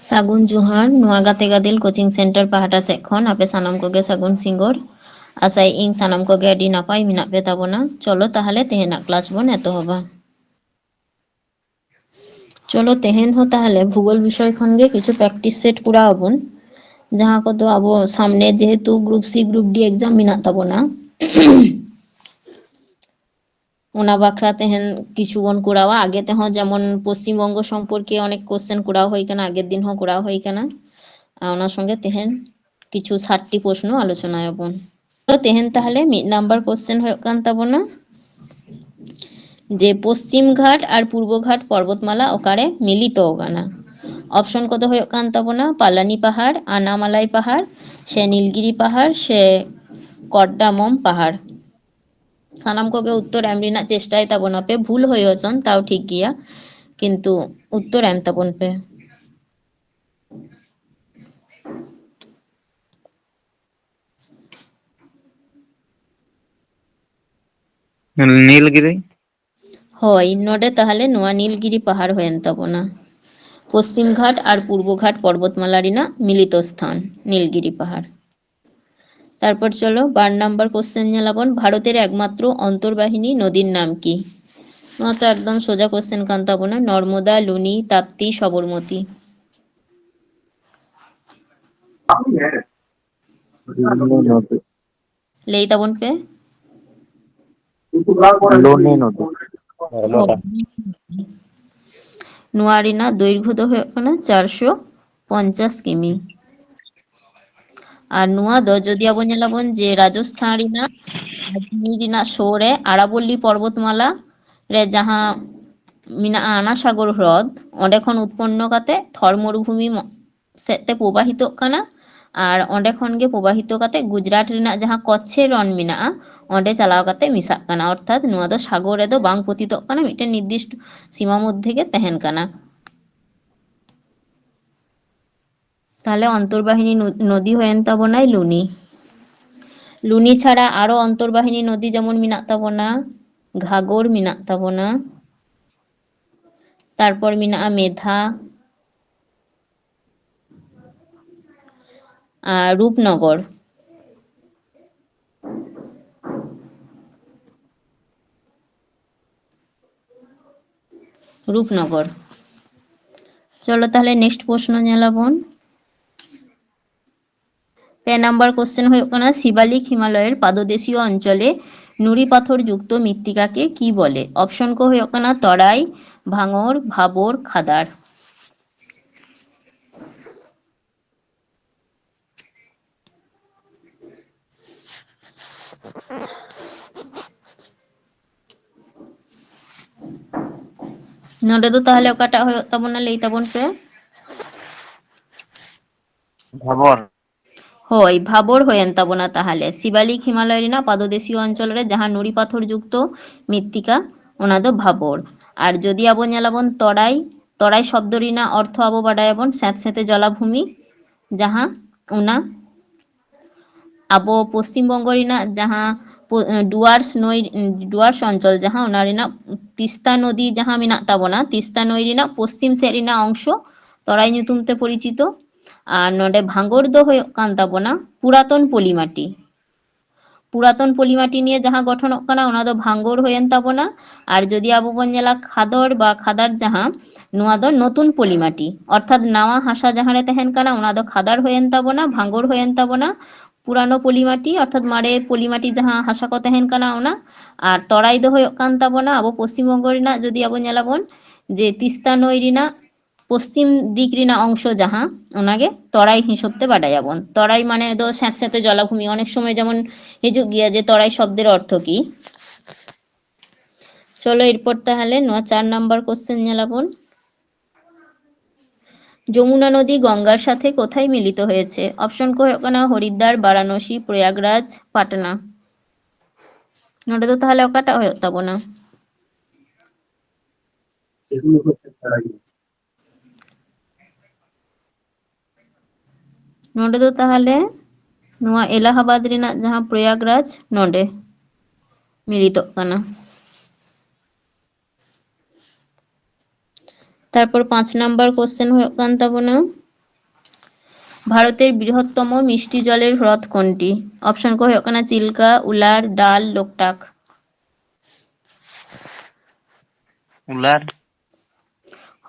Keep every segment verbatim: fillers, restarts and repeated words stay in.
ᱥᱟᱹᱜᱩᱱ ᱡᱚᱦᱟᱨ, ᱱᱚᱣᱟ ᱜᱟᱛᱮ ᱜᱟᱫᱮᱞ coaching center ᱯᱟᱦᱴᱟ ᱥᱮᱫ ᱠᱷᱚᱱ ᱟᱯᱮ ᱥᱟᱱᱟᱢ ᱠᱚᱜᱮ ᱥᱟᱹᱜᱩᱱ ᱥᱤᱸᱜᱟᱹᱲ᱾ ᱟᱥᱟᱭᱮᱫ ᱟᱹᱧ ᱥᱟᱱᱟᱢ ᱠᱚᱜᱮ ᱟᱹᱰᱤ ᱱᱟᱯᱟᱭ ᱢᱮᱱᱟᱜ ᱯᱮ ᱛᱟᱵᱚᱱᱟ᱾ ᱪᱚᱞᱚ ᱛᱟᱦᱚᱞᱮ ᱛᱮᱦᱮᱧᱟᱜ class ᱵᱚᱱ ᱮᱛᱚᱦᱚᱵᱟ᱾ ᱪᱚᱞᱚ ᱛᱮᱦᱮᱧ ᱦᱚᱸ ᱛᱟᱦᱚᱞᱮ ᱵᱷᱩᱜᱳᱞ ᱵᱤᱥᱚᱭ ᱠᱷᱚᱱ ᱜᱮ ᱠᱤᱪᱷᱩ practice set ᱠᱚᱨᱟᱣ ᱟᱵᱚᱱ, ᱡᱟᱦᱟᱸ ᱠᱚᱫᱚ ᱟᱵᱚ ᱥᱟᱢᱱᱮ ᱡᱮᱦᱮᱛᱩ group C group D exam ᱢᱮᱱᱟᱜ ᱛᱟᱵᱚᱱᱟ᱾ ᱚᱱᱟ ᱵᱟᱠᱷᱨᱟ ᱛᱮᱦᱮᱧ ᱠᱤᱪᱷᱩ ᱵᱚᱱ ᱠᱚᱨᱟᱣᱟ᱾ ᱟᱜᱮ ᱛᱮᱦᱚᱸ ᱡᱮᱢᱚᱱ ᱯᱚᱥᱪᱤᱢ ᱵᱚᱝᱜᱚ ᱥᱚᱢᱯᱚᱨᱠᱮ ᱚᱱᱮᱠ question ᱠᱚᱨᱟᱣ ᱦᱩᱭ ᱠᱟᱱᱟ, ᱟᱜᱮᱨ ᱫᱤᱱ ᱦᱚᱸ ᱠᱚᱨᱟᱣ ᱦᱩᱭ ᱠᱟᱱᱟ᱾ ᱟᱨ ᱚᱱᱟ ᱥᱚᱸᱜᱮ ᱛᱮᱦᱮᱧ ᱠᱤᱪᱷᱩ ᱥᱟᱛᱴᱤ ᱯᱨᱚᱥᱱᱚ ᱟᱞᱳᱪᱚᱱᱟᱭᱟᱵᱚᱱ᱾ ᱛᱚ ᱛᱮᱦᱮᱧ ᱛᱟᱦᱚᱞᱮ ᱢᱤᱫ ᱱᱟᱢᱵᱟᱨ question ᱦᱩᱭᱩᱜ ᱠᱟᱱ ᱛᱟᱵᱚᱱᱟ ᱡᱮ ᱯᱚᱥᱪᱤᱢ ᱜᱷᱟᱴ ᱟᱨ ᱯᱩᱨᱵᱚ ᱜᱷᱟᱴ ᱯᱚᱨᱵᱚᱛᱢᱟᱞᱟ ᱚᱠᱟᱨᱮ ᱢᱤᱞᱤᱛᱚ ᱟᱠᱟᱱᱟ? Option ᱠᱚᱫᱚ ᱦᱩᱭᱩᱜ ᱠᱟᱱ ᱛᱟᱵᱚᱱᱟ ᱯᱟᱞᱟᱱᱤ ᱯᱟᱦᱟᱲ, ᱟᱱᱟᱢᱟᱞᱟᱭ ᱯᱟᱦᱟᱲ, ᱥᱮ ᱱᱤᱞᱜᱤᱨᱤ ᱯᱟᱦᱟᱲ, ᱥᱮ ᱠᱚᱰᱰᱟᱢᱚᱢ ᱯᱟᱦᱟᱲ᱾ ᱥᱟᱱᱟᱢ ᱠᱚᱜᱮ ᱩᱛᱛᱚᱨ ᱮᱢ ᱨᱮᱱᱟᱜ ᱪᱮᱥᱴᱟᱭ ᱛᱟᱵᱚᱱᱟ ᱯᱮ, ᱵᱷᱩᱞ ᱦᱩᱭ ᱦᱚᱪᱚᱱ ᱛᱟᱣ ᱴᱷᱤᱠ ᱜᱮᱭᱟ, ᱠᱤᱱᱛᱩ ᱩᱛᱛᱚᱨ ᱮᱢ ᱛᱟᱵᱚᱱ ᱯᱮ᱾ ᱱᱤᱞᱜᱤᱨᱤ? ᱦᱳᱭ, ᱱᱚᱰᱮ ᱛᱟᱦᱚᱞᱮ ᱱᱚᱣᱟ ᱱᱤᱞᱜᱤᱨᱤ ᱯᱟᱦᱟᱲ ᱦᱩᱭᱮᱱ ᱛᱟᱵᱚᱱᱟ᱾ ᱯᱚᱥᱪᱤᱢ ᱜᱷᱟᱴ ᱟᱨ ᱯᱩᱨᱵᱚ ᱜᱷᱟᱴ ᱯᱚᱨᱵᱚᱛᱢᱟᱞᱟ ᱨᱮᱱᱟᱜ ᱢᱤᱞᱤᱛᱚ ᱥᱛᱷᱟᱱ, ᱱᱤᱞᱜᱤᱨᱤ ᱯᱟᱦᱟᱲ᱾ ᱛᱟᱨᱯᱚᱨ ᱪᱚᱞᱚ ᱵᱟᱨ ᱱᱟᱢᱵᱟᱨ question ᱧᱮᱞᱟᱵᱚᱱ, ᱵᱷᱟᱨᱚᱛᱮᱨ ᱮᱠᱢᱟᱛᱨᱚ ᱚᱱᱛᱚᱨᱵᱟᱦᱤᱱᱤ ᱱᱚᱫীর নাম কি? ᱱᱚᱣᱟ ᱛᱚ ᱮᱠᱫᱚᱢ ᱥᱚᱡᱟ question ᱠᱟᱱ ᱛᱟᱵᱚᱱᱟ, ᱱᱚᱨᱢᱚᱫᱟ, ᱞᱩᱱᱤ, ᱛᱟᱯᱛᱤ, ᱥᱚᱵᱚᱨᱢᱚᱛᱤ᱾ ᱞᱟᱹᱭ ᱛᱟᱵᱚᱱ ᱯᱮ᱾ ᱞᱩᱱᱤ ᱱᱚᱫᱤ᱾ ᱱᱚᱣᱟ ᱨᱮᱱᱟᱜ ᱫᱳᱭᱨᱜᱷᱚ ᱫᱚ ᱦᱩᱭᱩᱜ ᱠᱟᱱᱟ ᱪᱟᱨᱥᱚ ᱯᱚᱧᱪᱟᱥ ᱠᱤᱢᱤ᱾ ᱟᱨ ᱱᱚᱣᱟ ᱫᱚ ᱡᱩᱫᱤ ᱟᱵᱚ ᱧᱮᱞᱟᱵᱚᱱ ᱡᱮ ᱨᱟᱡᱚᱥᱛᱷᱟᱱ ᱨᱮᱱᱟᱜ ᱟᱡᱢᱤᱨ ᱨᱮᱱᱟᱜ ᱥᱳᱨ ᱨᱮ ᱟᱨᱟᱵᱚᱞᱞᱤ ᱯᱚᱨᱵᱚᱛᱢᱟᱞᱟ ᱨᱮ ᱡᱟᱦᱟᱸ ᱢᱮᱱᱟᱜᱼᱟ ᱟᱱᱟᱥᱟᱜᱚᱨ ᱦᱨᱚᱫ, ᱚᱸᱰᱮ ᱠᱷᱚᱱ ᱩᱛᱯᱚᱱᱱᱚ ᱠᱟᱛᱮ ᱛᱷᱚᱨ ᱢᱚᱨᱩᱵᱷᱩᱢᱤ ᱢᱚ-, ᱥᱮᱫ ᱛᱮ ᱯᱨᱚᱵᱟᱦᱤᱛᱚᱜ ᱠᱟᱱᱟ᱾ ᱟᱨ ᱚᱸᱰᱮ ᱠᱷᱚᱱ ᱜᱮ ᱯᱨᱚᱵᱟᱦᱤᱛᱚ ᱠᱟᱛᱮ ᱜᱩᱡᱽᱨᱟᱴ ᱨᱮᱱᱟᱜ ᱡᱟᱦᱟᱸ ᱠᱚᱪᱪᱷᱮ ᱨᱚᱱ ᱢᱮᱱᱟᱜᱼᱟ, ᱚᱸᱰᱮ ᱪᱟᱞᱟᱣ ᱠᱟᱛᱮ ᱢᱮᱥᱟᱜ ᱠᱟᱱᱟ᱾ ᱚᱨᱛᱷᱟᱛ ᱱᱚᱣᱟ ᱫᱚ ᱥᱟᱜᱚᱨ ᱨᱮᱫᱚ ᱵᱟᱝ ᱯᱚᱛᱤᱛᱚᱜ ᱠᱟᱱᱟ, ᱢᱤᱫᱴᱮᱱ ᱱᱤᱨᱫᱤᱥᱴᱚ ᱥᱤᱢᱟ ᱢᱚᱫᱽᱫᱷᱮ ᱜᱮ ᱛᱟᱦᱮᱱ ᱠᱟᱱᱟ᱾ ᱛᱟᱦᱞᱮ ᱚᱱᱛᱚᱨᱵᱟᱦᱤᱱᱤ ᱱᱚ-, ᱱᱚᱫᱤ ᱦᱩᱭᱮᱱ ᱛᱟᱵᱚᱱᱟᱭ ᱞᱩᱱᱤ᱾ ᱞᱩᱱᱤ ᱪᱷᱟᱲᱟ ᱟᱨᱚ ᱚᱱᱛᱚᱨᱵᱟᱦᱤᱱᱤ ᱱᱚᱫᱤ ᱡᱮᱢᱚᱱ ᱢᱮᱱᱟᱜ ᱛᱟᱵᱚᱱᱟ, ᱜᱷᱟᱜᱚᱨ ᱢᱮᱱᱟᱜ ᱛᱟᱵᱚᱱᱟ, ᱛᱟᱨᱯᱚᱨ ᱢᱮᱱᱟᱜᱼᱟ ᱢᱮᱫᱷᱟ, ᱟᱨ ᱨᱩᱯᱱᱚᱜᱚᱨ᱾ ᱨᱩᱯᱱᱚᱜᱚᱨ᱾ ᱪᱚᱞᱚ ᱛᱟᱦᱞᱮ next ᱯᱨᱚᱥᱱᱚ ᱧᱮᱞᱟᱵᱚᱱ᱾ ᱯᱮ ᱱᱟᱢᱵᱟᱨ question ᱦᱩᱭᱩᱜ ᱠᱟᱱᱟ, শিবালিক হিমালয়ের পাদদেশীয় অঞ্চলে নুড়ি পাথর যুক্ত মৃত্তিকাকে কি বলে? অপশন ক ᱦᱩᱭᱩᱜ ᱠᱟᱱᱟ ᱛᱚᱲᱟᱭ, ᱵᱷᱟঙᱚᱨ, ᱵᱷᱟᱵᱚᱨ, ᱠᱷᱟᱫᱟᱲ᱾ ᱱᱚᱰᱮ ᱫᱚ ᱛᱟᱦᱞᱮ ᱚᱠᱟᱴᱟᱜ ᱦᱩᱭᱩᱜ ᱛᱟᱵᱚᱱᱟ, ᱞᱟᱹᱭ ᱛᱟᱵᱚᱱ ᱯᱮ᱾ ᱵᱷᱟᱵᱚᱨ᱾ ᱦᱳᱭ, ᱵᱷᱟᱵᱚᱨ ᱦᱩᱭᱮᱱ ᱛᱟᱵᱚᱱᱟ ᱛᱟᱦᱞᱮ᱾ শিবালিক হিমালয় ᱨᱮᱱᱟᱜ ᱯᱟᱫᱚᱫᱮᱥᱤᱭᱚ ᱚᱧᱪᱚᱞ ᱨᱮ ᱡᱟᱦᱟᱸ ᱱᱩᱲᱤ ᱯᱟᱛᱷᱚᱨ ᱡᱩᱠᱛᱚ ᱢᱨᱤᱛᱛᱤᱠᱟ, ᱚᱱᱟ ᱫᱚ ᱵᱷᱟᱵᱚᱨ᱾ ᱟᱨ ᱡᱩᱫᱤ ᱟᱵᱚ ᱧᱮᱞᱟᱵᱚᱱ ᱛᱚᱲᱟᱭ, ᱛᱚᱲᱟᱭ ᱥᱚᱵᱫᱚ ᱨᱮᱱᱟᱜ ᱚᱨᱛᱷᱚ ᱟᱵᱚ ᱵᱟᱰᱟᱭᱟᱵᱚᱱ ᱥᱮᱸᱛ ᱥᱮᱸᱛᱮ ᱡᱚᱞᱟᱵᱷᱩᱢᱤ, ᱡᱟᱦᱟᱸ ᱚᱱᱟ ᱟᱵᱚ ᱯᱚᱥᱪᱤᱢ ᱵᱚᱝᱜᱚ ᱨᱮᱱᱟᱜ ᱡᱟᱦᱟᱸ ᱯᱚ-, ᱰᱩᱣᱟᱨᱥ ᱱᱟᱹᱭ, ᱰᱩᱣᱟᱨᱥ ᱚᱧᱪᱚᱞ ᱡᱟᱦᱟᱸ, ᱚᱱᱟ ᱨᱮᱱᱟᱜ ᱛᱤᱥᱛᱟ ᱱᱚᱫᱤ ᱡᱟᱦᱟᱸ ᱢᱮᱱᱟᱜ ᱛᱟᱵᱚᱱᱟ, ᱛᱤᱥᱛᱟ ᱱᱟᱹᱭ ᱨᱮᱱᱟᱜ ᱯᱚᱥᱪᱤᱢ ᱥᱮᱫ ᱨᱮᱱᱟᱜ ᱚᱝᱥᱚ ᱛᱚᱲᱟᱭ ᱧᱩᱛᱩᱢ ᱛᱮ ᱯᱚᱨᱤᱪᱤᱛᱚ᱾ ᱟᱨ ᱱᱚᱰᱮ ᱵᱷᱟᱸᱜᱚᱲ ᱫᱚ ᱦᱩᱭᱩᱜ ᱠᱟᱱ ᱛᱟᱵᱚᱱᱟ ᱯᱩᱨᱟᱛᱚᱱ ᱯᱚᱞᱤᱢᱟᱴᱤ᱾ ᱯᱩᱨᱟᱛᱚᱱ ᱯᱚᱞᱤᱢᱟᱴᱤ ᱱᱤᱭᱮ ᱡᱟᱦᱟᱸ ᱜᱚᱴᱷᱚᱱᱚᱜ ᱠᱟᱱᱟ, ᱚᱱᱟ ᱫᱚ ᱵᱷᱟᱸᱜᱚᱲ ᱦᱩᱭᱮᱱ ᱛᱟᱵᱚᱱᱟ᱾ ᱟᱨ ᱡᱩᱫᱤ ᱟᱵᱚ ᱵᱚᱱ ᱧᱮᱞᱟ ᱠᱷᱟᱫᱚᱲ ᱵᱟ ᱠᱷᱟᱫᱟᱲ ᱡᱟᱦᱟᱸ, ᱱᱚᱣᱟ ᱫᱚ ᱱᱚᱛᱩᱱ ᱯᱚᱞᱤᱢᱟᱴᱤ, ᱚᱨᱛᱷᱟᱛ ᱱᱟᱣᱟ ᱦᱟᱥᱟ ᱡᱟᱦᱟᱸ ᱨᱮ ᱛᱟᱦᱮᱱ ᱠᱟᱱᱟ, ᱚᱱᱟ ᱫᱚ ᱠᱷᱟᱫᱟᱲ ᱦᱩᱭᱮᱱ ᱛᱟᱵᱚᱱᱟ, ᱵᱷᱟᱸᱜᱚᱲ ᱦᱩᱭᱮᱱ ᱛᱟᱵᱚᱱᱟ ᱯᱩᱨᱟᱱᱚ ᱯᱚᱞᱤᱢᱟᱴᱤ, ᱚᱨᱛᱷᱟᱛ ᱢᱟᱨᱮ ᱯᱚᱞᱤᱢᱟᱴᱤ ᱡᱟᱦᱟᱸ ᱦᱟᱥᱟ ᱠᱚ ᱛᱟᱦᱮᱱ ᱠᱟᱱᱟ ᱚᱱᱟ᱾ ᱟᱨ ᱛᱚᱲᱟᱭ ᱫᱚ ᱦᱩᱭᱩᱜ ᱠᱟᱱ ᱛᱟᱵᱚᱱᱟ ᱟᱵᱚ ᱯᱚᱥᱪᱤᱢ ᱵᱚᱝᱜᱚ ᱨᱮᱱᱟᱜ, ᱡᱩᱫᱤ ᱟᱵᱚ ᱧᱮᱞᱟᱵᱚᱱ ᱡᱮ ᱛᱤᱥᱛᱟ ᱱᱟᱹᱭ ᱨᱮᱱᱟᱜ ᱯᱚᱥᱪᱤᱢ ᱫᱤᱠ ᱨᱮᱱᱟᱜ ᱚᱝᱥᱚ ᱡᱟᱦᱟᱸ, ᱚᱱᱟᱜᱮ ᱛᱚᱲᱟᱭ ᱦᱤᱥᱟᱹᱵ ᱛᱮ ᱵᱟᱰᱟᱭᱟᱵᱚᱱ᱾ ᱛᱚᱲᱟᱭ ᱢᱟᱱᱮ ᱫᱚ ᱥᱮᱸᱛ ᱥᱮᱸᱛᱮ ᱡᱚᱞᱟᱵᱷᱩᱢᱤ, ᱚᱱᱮᱠ ᱥᱚᱢᱚᱭ ᱡᱮᱢᱚᱱ ᱦᱤᱡᱩᱜ ᱜᱮᱭᱟ ᱡᱮ ᱛᱚᱲᱟᱭ ᱥᱚᱵᱫᱮᱨ ᱚᱨᱛᱷᱚ ᱠᱤ? ᱪᱚᱞᱚ ᱮᱨᱯᱚᱨ ᱛᱟᱦᱞᱮ ᱱᱚᱣᱟ ᱪᱟᱨ ᱱᱟᱢᱵᱟᱨ question ᱧᱮᱞᱟᱵᱚᱱ᱾ যমুনা নদী গঙ্গার সাথে কোথায় মিলিত হয়েছে? অপশন ᱠᱚ ᱦᱩᱭᱩᱜ ᱠᱟᱱᱟ ᱦᱚᱨᱤᱫᱫᱟᱨ, ᱵᱟᱨᱟᱱᱚᱥᱤ, ᱯᱨᱚᱭᱟᱜᱽᱨᱟᱡᱽ, ᱯᱟᱴᱱᱟ᱾ ᱱᱚᱰᱮ ᱫᱚ ᱛᱟᱦᱞᱮ ᱚᱠᱟᱴᱟᱜ ᱦᱩᱭᱩᱜ ᱛᱟᱵᱚᱱᱟ? ᱱᱚᱰᱮ ᱫᱚ ᱛᱟᱦᱞᱮ ᱱᱚᱣᱟ ᱮᱞᱟᱦᱟᱵᱟᱫ ᱨᱮᱱᱟᱜ ᱡᱟᱦᱟᱸ ᱯᱨᱚᱭᱟᱜᱽᱨᱟᱡᱽ, ᱱᱚᱰᱮ ᱢᱤᱞᱤᱛᱚᱜ ᱠᱟᱱᱟ᱾ ᱛᱟᱨᱯᱚᱨ ᱯᱟᱸᱪ ᱱᱟᱢᱵᱟᱨ question ᱦᱩᱭᱩᱜ ᱠᱟᱱ ᱛᱟᱵᱚᱱᱟ, ভারতের বৃহত্তম মিষ্টি জলের হ্রদ কোনটি? অপশন ক ᱦᱩᱭᱩᱜ ᱠᱟᱱᱟ ᱪᱤᱞᱠᱟ, ᱩᱞᱟᱨ, ᱰᱟᱞ, ᱞᱳᱠᱴᱟᱠ᱾ ᱩᱞᱟᱨ᱾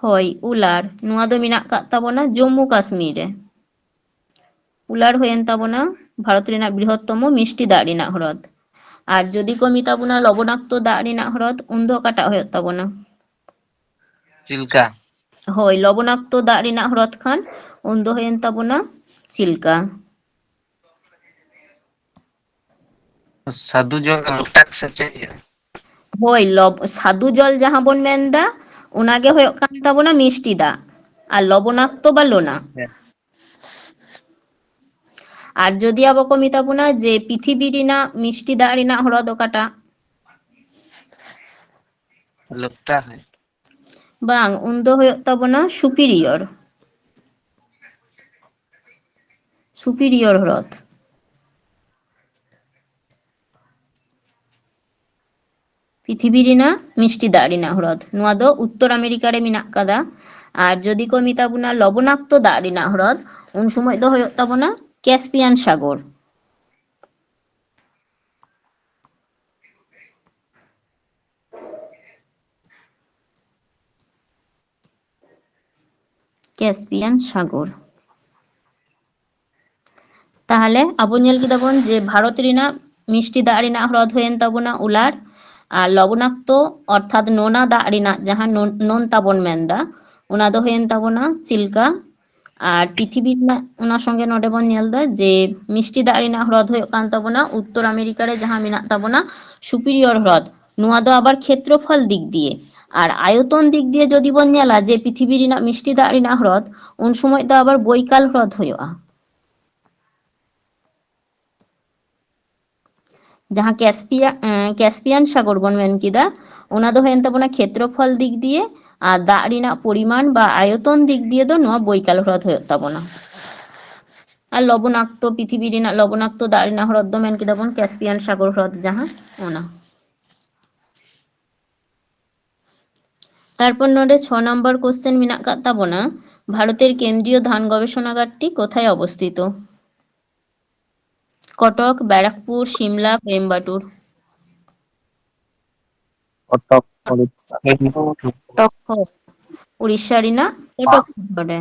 ᱦᱳᱭ, ᱩᱞᱟᱨ᱾ ᱱᱚᱣᱟ ᱫᱚ ᱢᱮᱱᱟᱜ ᱟᱠᱟᱫ ᱛᱟᱵᱚᱱᱟ ᱡᱚᱢᱢᱩ ᱠᱟᱥᱢᱤᱨ ᱨᱮ᱾ ᱩᱞᱟᱨ ᱦᱩᱭᱮᱱ ᱛᱟᱵᱚᱱᱟ ᱵᱷᱟᱨᱚᱛ ᱨᱮᱱᱟᱜ ᱵᱨᱤᱦᱚᱛᱛᱚᱢᱚ ᱢᱤᱥᱴᱤ ᱫᱟᱜ ᱨᱮᱱᱟᱜ ᱦᱨᱚᱫ᱾ ᱟᱨ ᱡᱩᱫᱤ ᱠᱚ ᱢᱮᱛᱟ ᱵᱚᱱᱟ ᱞᱚᱵᱚᱱᱟᱠᱛᱚ ᱫᱟᱜ ᱨᱮᱱᱟᱜ ᱦᱨᱚᱫ, ᱩᱱᱫᱚ ᱚᱠᱟᱴᱟᱜ ᱦᱩᱭᱩᱜ ᱛᱟᱵᱚᱱᱟ? ᱪᱤᱞᱠᱟ᱾ ᱦᱳᱭ, ᱞᱚᱵᱚᱱᱟᱠᱛᱚ ᱫᱟᱜ ᱨᱮᱱᱟᱜ ᱦᱨᱚᱫ ᱠᱷᱟᱱ ᱩᱱᱫᱚ ᱦᱩᱭᱮᱱ ᱛᱟᱵᱚᱱᱟ ᱪᱤᱞᱠᱟ᱾ ᱥᱟᱫᱷᱩ ᱡᱚᱞ ᱞᱳᱠᱴᱟᱠ ᱥᱮ ᱪᱮᱫ ᱦᱩᱭᱩᱜᱼᱟ? ᱦᱳᱭ, ᱞᱚᱵ-, ᱥᱟᱫᱷᱩ ᱡᱚᱞ ᱡᱟᱦᱟᱸ ᱵᱚᱱ ᱢᱮᱱᱫᱟ, ᱚᱱᱟᱜᱮ ᱦᱩᱭᱩᱜ ᱠᱟᱱ ᱛᱟᱵᱚᱱᱟ ᱢᱤᱥᱴᱤ ᱫᱟᱜ, ᱟᱨ ᱞᱚᱵᱚᱱᱟᱠᱛᱚ ᱵᱟ ᱞᱳᱱᱟ᱾ ᱦᱮᱸ᱾ ᱟᱨ ᱡᱩᱫᱤ ᱟᱵᱚ ᱠᱚ ᱢᱮᱛᱟ ᱵᱚᱱᱟ ᱡᱮ ᱯᱤᱛᱷᱤᱵᱤ ᱨᱮᱱᱟᱜ ᱢᱤᱥᱴᱤ ᱫᱟᱜ ᱨᱮᱱᱟᱜ ᱦᱨᱚᱫ ᱚᱠᱟᱴᱟᱜ? ᱞᱳᱠᱴᱟᱠ ᱦᱮᱸ᱾ ᱵᱟᱝ, ᱩᱱᱫᱚ ᱦᱩᱭᱩᱜ ᱛᱟᱵᱚᱱᱟ superior᱾ superior ᱦᱨᱚᱫ᱾ ᱯᱨᱤᱛᱷᱤᱵᱤ ᱨᱮᱱᱟᱜ ᱢᱤᱥᱴᱤ ᱫᱟᱜ ᱨᱮᱱᱟᱜ ᱦᱨᱚᱫ᱾ ᱱᱚᱣᱟ ᱫᱚ ᱩᱛᱛᱚᱨ ᱟᱢᱮᱨᱤᱠᱟ ᱨᱮ ᱢᱮᱱᱟᱜ ᱠᱟᱫᱟ᱾ ᱟᱨ ᱡᱩᱫᱤ ᱠᱚ ᱢᱮᱛᱟ ᱵᱚᱱᱟ ᱞᱚᱵᱚᱱᱟᱠᱛᱚ ᱫᱟᱜ ᱨᱮᱱᱟᱜ ᱦᱨᱚᱫ, ᱩᱱ ᱥᱚᱢᱚᱭ ᱫᱚ ᱦᱩᱭᱩᱜ ᱛᱟᱵᱚᱱᱟ ᱠᱮᱥᱯᱤᱭᱟᱱ ᱥᱟᱜᱚᱨ᱾ ᱠᱮᱥᱯᱤᱭᱟᱱ ᱥᱟᱜᱚᱨ᱾ ᱛᱟᱦᱞᱮ ᱟᱵᱚ ᱧᱮᱞ ᱠᱮᱫᱟ ᱵᱚᱱ ᱡᱮ ᱵᱷᱟᱨᱚᱛ ᱨᱮᱱᱟᱜ ᱢᱤᱥᱴᱤ ᱫᱟᱜ ᱨᱮᱱᱟᱜ ᱦᱨᱚᱫ ᱦᱩᱭᱮᱱ ᱛᱟᱵᱚᱱᱟ ᱩᱞᱟᱨ, ᱟᱨ ᱞᱚᱵᱚᱱᱟᱠᱛᱚ ᱚᱨᱛᱷᱟᱛ ᱱᱚᱱᱟ ᱫᱟᱜ ᱨᱮᱱᱟᱜ ᱡᱟᱦᱟᱸ ᱱᱚᱱ, ᱱᱚᱱ ᱛᱟᱵᱚᱱ ᱢᱮᱱᱫᱟ, ᱚᱱᱟ ᱫᱚ ᱦᱩᱭᱮᱱ ᱛᱟᱵᱚᱱᱟ ᱪᱤᱞᱠᱟ᱾ ᱟᱨ ᱯᱨᱤᱛᱷᱤᱵᱤ ᱨᱮᱱᱟᱜ, ᱚᱱᱟ ᱥᱚᱸᱜᱮ ᱱᱚᱰᱮ ᱵᱚᱱ ᱧᱮᱞ ᱮᱫᱟ ᱡᱮ ᱢᱤᱥᱴᱤ ᱫᱟᱜ ᱨᱮᱱᱟᱜ ᱦᱨᱚᱫ ᱦᱩᱭᱩᱜ ᱠᱟᱱ ᱛᱟᱵᱚᱱᱟ ᱩᱛᱛᱚᱨ ᱟᱢᱮᱨᱤᱠᱟ ᱨᱮ ᱡᱟᱦᱟᱸ ᱢᱮᱱᱟᱜ ᱛᱟᱵᱚᱱᱟ superior ᱦᱨᱚᱫ᱾ ᱱᱚᱣᱟ ᱫᱚ ᱟᱵᱟᱨ ᱠᱷᱮᱛᱨᱚᱯᱷᱚᱞ ᱫᱤᱠ ᱫᱤᱭᱮ᱾ ᱟᱨ ᱟᱭᱚᱛᱚᱱ ᱫᱤᱠ ᱫᱤᱭᱮ ᱡᱩᱫᱤ ᱵᱚᱱ ᱧᱮᱞᱟ ᱡᱮ ᱯᱨᱤᱛᱷᱤᱵᱤ ᱨᱮᱱᱟᱜ ᱢᱤᱥᱴᱤ ᱫᱟᱜ ᱨᱮᱱᱟᱜ ᱦᱨᱚᱫ, ᱩᱱ ᱥᱚᱢᱚᱭ ᱫᱚ ᱟᱵᱟᱨ ᱵᱳᱭᱠᱟᱞ ᱦᱨᱚᱫ ᱦᱩᱭᱩᱜᱼᱟ᱾ ᱡᱟᱦᱟᱸ ᱠᱮᱥᱯᱤᱭᱟ-, ᱮᱸ, ᱠᱮᱥᱯᱤᱭᱟᱱ ᱥᱟᱜᱚᱨ ᱵᱚᱱ ᱢᱮᱱ ᱠᱮᱫᱟ, ᱚᱱᱟ ᱫᱚ ᱦᱩᱭᱮᱱ ᱛᱟᱵᱚᱱᱟ ᱠᱷᱮᱛᱨᱚᱯᱷᱚᱞ ᱫᱤᱠ ᱫᱤᱭᱮ, ᱟᱨ ᱫᱟᱜ ᱨᱮᱱᱟᱜ ᱯᱚᱨᱤᱢᱟᱱ ᱵᱟ ᱟᱭᱚᱛᱚᱱ ᱫᱤᱠ ᱫᱤᱭᱮ ᱫᱚ ᱱᱚᱣᱟ ᱵᱳᱭᱠᱟᱞ ᱦᱨᱚᱫ ᱦᱩᱭᱩᱜ ᱛᱟᱵᱚᱱᱟ᱾ ᱟᱨ ᱞᱚᱵᱚᱱᱟᱠᱛᱚ, ᱯᱨᱤᱛᱷᱤᱵᱤ ᱨᱮᱱᱟᱜ ᱞᱚᱵᱚᱱᱟᱠᱛᱚ ᱫᱟᱜ ᱨᱮᱱᱟᱜ ᱦᱨᱚᱫ ᱫᱚ ᱢᱮᱱ ᱠᱮᱫᱟ ᱵᱚᱱ ᱠᱮᱥᱯᱤᱭᱟᱱ ᱥᱟᱜᱚᱨ ᱦᱨᱚᱫ ᱡᱟᱦᱟᱸ, ᱚᱱᱟ᱾ ᱛᱟᱨᱯᱚᱨ ᱱᱚᱰᱮ ᱪᱷᱚ ᱱᱟᱢᱵᱟᱨ question ᱢᱮᱱᱟᱜ ᱟᱠᱟᱫ ᱛᱟᱵᱚᱱᱟ, ভারতের কেন্দ্রীয় ধান গবেষণাগারটি কোথায় অবস্থিত? কটক, ব্যারাকপুর, সিমলা, কোয়েম্বাটুর। ᱠᱚᱴᱚᱠ᱾ ᱦᱳᱭ, ᱩᱲᱤᱥᱥᱟ ᱨᱮᱱᱟᱜ ᱠᱚᱴᱚᱠ ᱥᱚᱦᱚᱨ ᱨᱮ᱾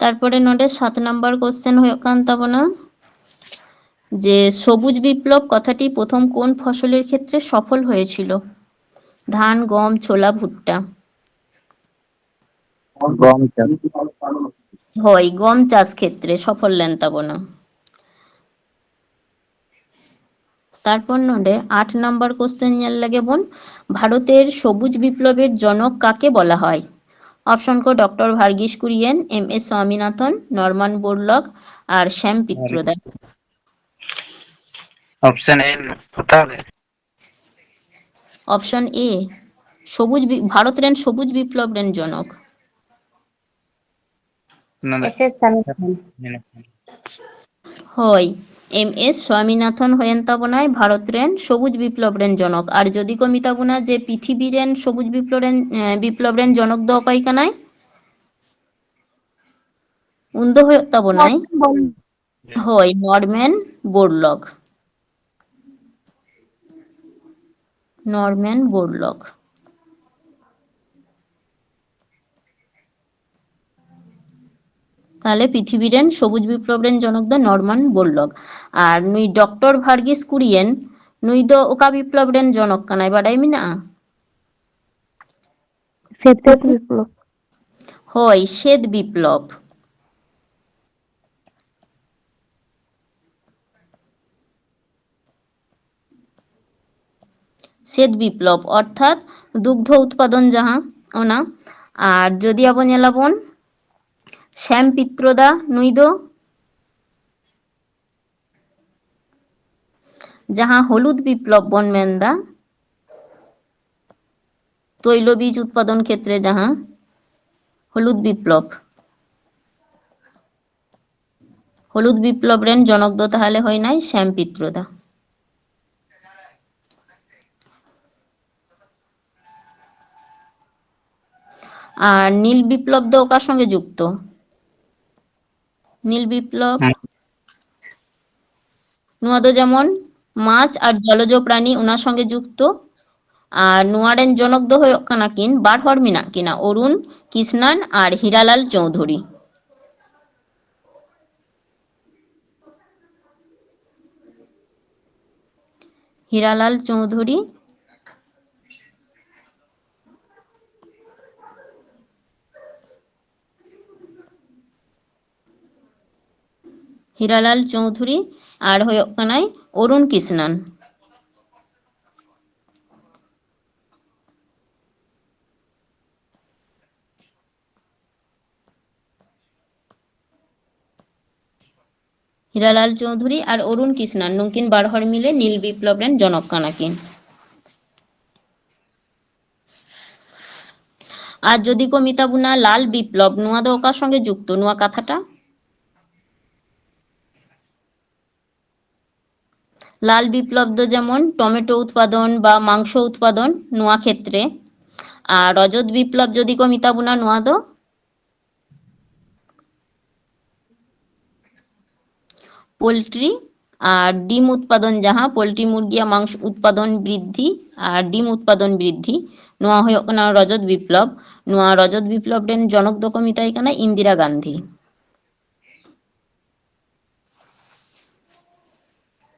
ᱛᱟᱨᱯᱚᱨᱮ ᱱᱚᱰᱮ ᱥᱟᱛ ᱱᱟᱢᱵᱟᱨ ᱠᱚᱥᱪᱮᱱ ᱦᱩᱭᱩᱜ ᱠᱟᱱ ᱛᱟᱵᱚᱱᱟ ᱡᱮ ᱥᱚᱵᱩᱡ ᱵᱤᱯᱞᱚᱵ ᱠᱚᱛᱷᱟᱴᱤ ᱯᱨᱚᱛᱷᱚᱢ কোন ফসলের ক্ষেত্রে সফল হয়েছিল? ধান, গম, ছোলা, ভুট্টা। ᱜᱚᱢ ᱪᱟᱥ᱾ ᱦᱳᱭ, ᱜᱚᱢ ᱪᱟᱥ ᱠᱷᱮᱛᱨᱮ ᱥᱚᱯᱷᱚᱞ ᱞᱮᱱ ᱛᱟᱵᱚᱱᱟ᱾ ᱛᱟᱨᱯᱚᱨ ᱱᱚᱰᱮ ᱟᱴ ᱱᱟᱢᱵᱟᱨ ᱠᱚᱥᱪᱮᱱ ᱧᱮᱞ ᱞᱮᱜᱮ ᱵᱚᱱ, ᱵᱷᱟᱨᱚᱛᱮᱨ ᱥᱚᱵᱩᱡ ᱵᱤᱯᱞᱚᱵᱮᱨ ᱡᱚᱱᱚᱠ ᱠᱟᱠᱮ ᱵᱚᱞᱟ ᱦᱚᱭ? ᱚᱯᱥᱚᱱ ᱠᱚ doctor Verghese Kurien, M S Swaminathan, Norman Borlaug ᱟᱨ ᱥᱭᱟᱢ ᱯᱤᱛᱨᱚᱫᱟ᱾ ᱚᱯᱥᱚᱱ ᱮ ᱦᱟᱛᱟᱣ ᱞᱮ᱾ ᱚᱯᱥᱚᱱ ᱮ, ᱥᱚᱵᱩᱡ ᱵᱤ-, ᱵᱷᱟᱨᱚᱛ ᱨᱮᱱ ᱥᱚᱵᱩᱡ ᱵᱤᱯᱞᱚᱵ ᱨᱮᱱ ᱡᱚᱱᱚᱠ᱾ ᱚᱱᱟ ᱫᱚ ᱮᱥ ᱮᱥ ᱥᱟᱢᱤᱛ ᱠᱷᱟᱱ᱾ ᱦᱳᱭ, ᱮᱢ ᱮᱥ ᱥᱣᱟᱢᱤᱱᱟᱛᱷᱚᱱ ᱦᱩᱭᱮᱱ ᱛᱟᱵᱚᱱᱟᱭ ᱵᱷᱟᱨᱚᱛ ᱨᱮᱱ ᱥᱚᱵᱩᱡ ᱵᱤᱯᱞᱚᱵ ᱨᱮᱱ ᱡᱚᱱᱚᱠ᱾ ᱟᱨ ᱡᱩᱫᱤ ᱠᱚ ᱢᱮᱛᱟ ᱵᱚᱱᱟ ᱡᱮ ᱯᱤᱛᱷᱤᱵᱤ ᱨᱮᱱ ᱥᱚᱵᱩᱡ ᱵᱤᱯᱞᱚᱵ ᱨᱮᱱ, ᱮᱸ, ᱵᱤᱯᱞᱚᱵ ᱨᱮᱱ ᱡᱚᱱᱚᱠ ᱫᱚ ᱚᱠᱚᱭ ᱠᱟᱱᱟᱭ? ᱩᱱ ᱫᱚ ᱦᱩᱭᱩᱜ ᱛᱟᱵᱚᱱᱟᱭ, ᱦᱳᱭ, ᱱᱚᱨᱢᱮᱱ ᱵᱳᱨᱞᱚᱠ᱾ ᱱᱚᱨᱢᱮᱱ ᱵᱳᱨᱞᱚᱠ᱾ ᱛᱟᱦᱞᱮ ᱯᱨᱤᱛᱷᱤᱵᱤ ᱨᱮᱱ ᱥᱚᱵᱩᱡ ᱵᱤᱯᱞᱚᱵ ᱨᱮᱱ ᱡᱚᱱᱚᱠ ᱫᱚ ᱱᱚᱨᱢᱟᱱ ᱵᱳᱨᱞᱚᱠ᱾ ᱟᱨ ᱱᱩᱭ ᱰᱚᱠᱴᱚᱨ ᱵᱷᱟᱨᱜᱤᱥ ᱠᱩᱨᱤᱭᱮᱱ, ᱱᱩᱭ ᱫᱚ ᱚᱠᱟ ᱵᱤᱯᱞᱚᱵ ᱨᱮᱱ ᱡᱚᱱᱚᱠ ᱠᱟᱱᱟᱭ, ᱵᱟᱰᱟᱭ ᱢᱮᱱᱟᱜᱼᱟ? ᱥᱮᱛᱮᱛ ᱵᱤᱯᱞᱚᱵ᱾ ᱦᱳᱭ, ᱥᱮᱫ ᱵᱤᱯᱞᱚᱵ᱾ ᱥᱮᱫ ᱵᱤᱯᱞᱚᱵ ᱚᱨᱛᱷᱟᱛ ᱫᱩᱜᱽᱫᱷᱚ ᱩᱛᱯᱟᱫᱚᱱ ᱡᱟᱦᱟᱸ, ᱚᱱᱟ᱾ ᱟᱨ ᱡᱚᱫᱤ ᱟᱵᱚ ᱧᱮᱞᱟᱵᱚᱱ ᱥᱭᱟᱢ ᱯᱤᱛᱨᱚᱫᱟ, ᱱᱩᱭ ᱫᱚ ᱡᱟᱦᱟᱸ ᱦᱚᱞᱩᱫ ᱵᱤᱯᱞᱚᱵ ᱵᱚᱱ ᱢᱮᱱᱫᱟ, ᱛᱚᱭᱞᱚᱵᱤᱡ ᱩᱛᱯᱟᱫᱚᱱ ᱠᱷᱮᱛᱨᱮ ᱡᱟᱦᱟᱸ ᱦᱚᱞᱩᱫ ᱵᱤᱯᱞᱚᱵ, ᱦᱚᱞᱩᱫ ᱵᱤᱯᱞᱚᱵ ᱨᱮᱱ ᱡᱚᱱᱚᱠ ᱫᱚ ᱛᱟᱦᱞᱮ ᱦᱩᱭᱱᱟᱭ ᱥᱭᱟᱢ ᱯᱤᱛᱨᱚᱫᱟ᱾ ᱟᱨ নীল বিপ্লব ᱫᱚ ᱚᱠᱟ ᱥᱚᱸᱜᱮ ᱡᱩᱠᱛᱚ? নীল বিপ্লব, ᱦᱮᱸ᱾ ᱱᱚᱣᱟ ᱫᱚ ᱡᱮᱢᱚᱱ ᱢᱟᱪᱷ ᱟᱨ ᱡᱚᱞᱚᱡ ᱯᱨᱟᱱᱤ ᱚᱱᱟ ᱥᱚᱸᱜᱮ ᱡᱩᱠᱛᱚ᱾ ᱟᱨ ᱱᱚᱣᱟ ᱨᱮᱱ ᱡᱚᱱᱚᱠ ᱫᱚ ᱦᱩᱭᱩᱜ ᱠᱟᱱᱟ ᱠᱤᱱ, ᱵᱟᱨ ᱦᱚᱲ ᱢᱮᱱᱟᱜ ᱠᱤᱱᱟ, ᱚᱨᱩᱱ ᱠᱤᱥᱱᱟᱱ ᱟᱨ ᱦᱤᱨᱟᱞᱟᱞ ᱪᱳᱣᱫᱷᱩᱨᱤ᱾ ᱦᱤᱨᱟᱞᱟᱞ ᱪᱳᱣᱫᱷᱩᱨᱤ ᱦᱤᱨᱟᱞᱟᱞ ᱪᱳᱣᱫᱷᱩᱨᱤ ᱟᱨ ᱦᱩᱭᱩᱜ ᱠᱟᱱᱟᱭ ᱚᱨᱩᱱ ᱠᱤᱥᱱᱟᱱ᱾ ᱦᱤᱨᱟᱞᱟᱞ ᱪᱳᱣᱫᱷᱩᱨᱤ ᱟᱨ ᱚᱨᱩᱱ ᱠᱤᱥᱱᱟᱱ, ᱱᱩᱠᱤᱱ ᱵᱟᱨ ᱦᱚᱲ ᱢᱤᱞᱮ নীল বিপ্লব ᱨᱮᱱ ᱡᱚᱱᱚᱠ ᱠᱟᱱᱟ ᱠᱤᱱ᱾ ᱟᱨ ᱡᱩᱫᱤ ᱠᱚ ᱢᱮᱛᱟ ᱵᱚᱱᱟ লাল বিপ্লব, ᱱᱚᱣᱟ ᱫᱚ ᱚᱠᱟ ᱥᱚᱸᱜᱮ ᱡᱩᱠᱛᱚ, ᱱᱚᱣᱟ ᱠᱟᱛᱷᱟᱴᱟ? লাল বিপ্লব ᱫᱚ ᱡᱮᱢᱚᱱ টমেটো উৎপাদন বা মাংস উৎপাদন, ᱱᱚᱣᱟ ᱠᱷᱮᱛᱨᱮ᱾ ᱟᱨ ᱨᱚᱡᱚᱛ বিপ্লব ᱡᱩᱫᱤ ᱠᱚ ᱢᱮᱛᱟ ᱵᱚᱱᱟ, ᱱᱚᱣᱟ ᱫᱚ ᱯᱳᱞᱴᱨᱤ ᱟᱨ ডিম উৎপাদন, ᱡᱟᱦᱟᱸ ᱯᱳᱞᱴᱨᱤ ᱢᱩᱨᱜᱤᱭᱟᱜ ᱢᱟᱝᱥ ᱩᱛᱯᱟᱫᱚᱱ ᱵᱨᱤᱫᱽᱫᱷᱤ ᱟᱨ ডিম উৎপাদন বৃদ্ধি, ᱱᱚᱣᱟ ᱦᱩᱭᱩᱜ ᱠᱟᱱᱟ ᱨᱚᱡᱚᱛ বিপ্লব᱾ ᱱᱚᱣᱟ ᱨᱚᱡᱚᱛ বিপ্লব ᱨᱮᱱ ᱡᱚᱱᱚᱠ ᱫᱚᱠᱚ ᱢᱮᱛᱟᱭ ᱠᱟᱱᱟ ᱤᱱᱫᱤᱨᱟ ᱜᱟᱱᱫᱷᱤ᱾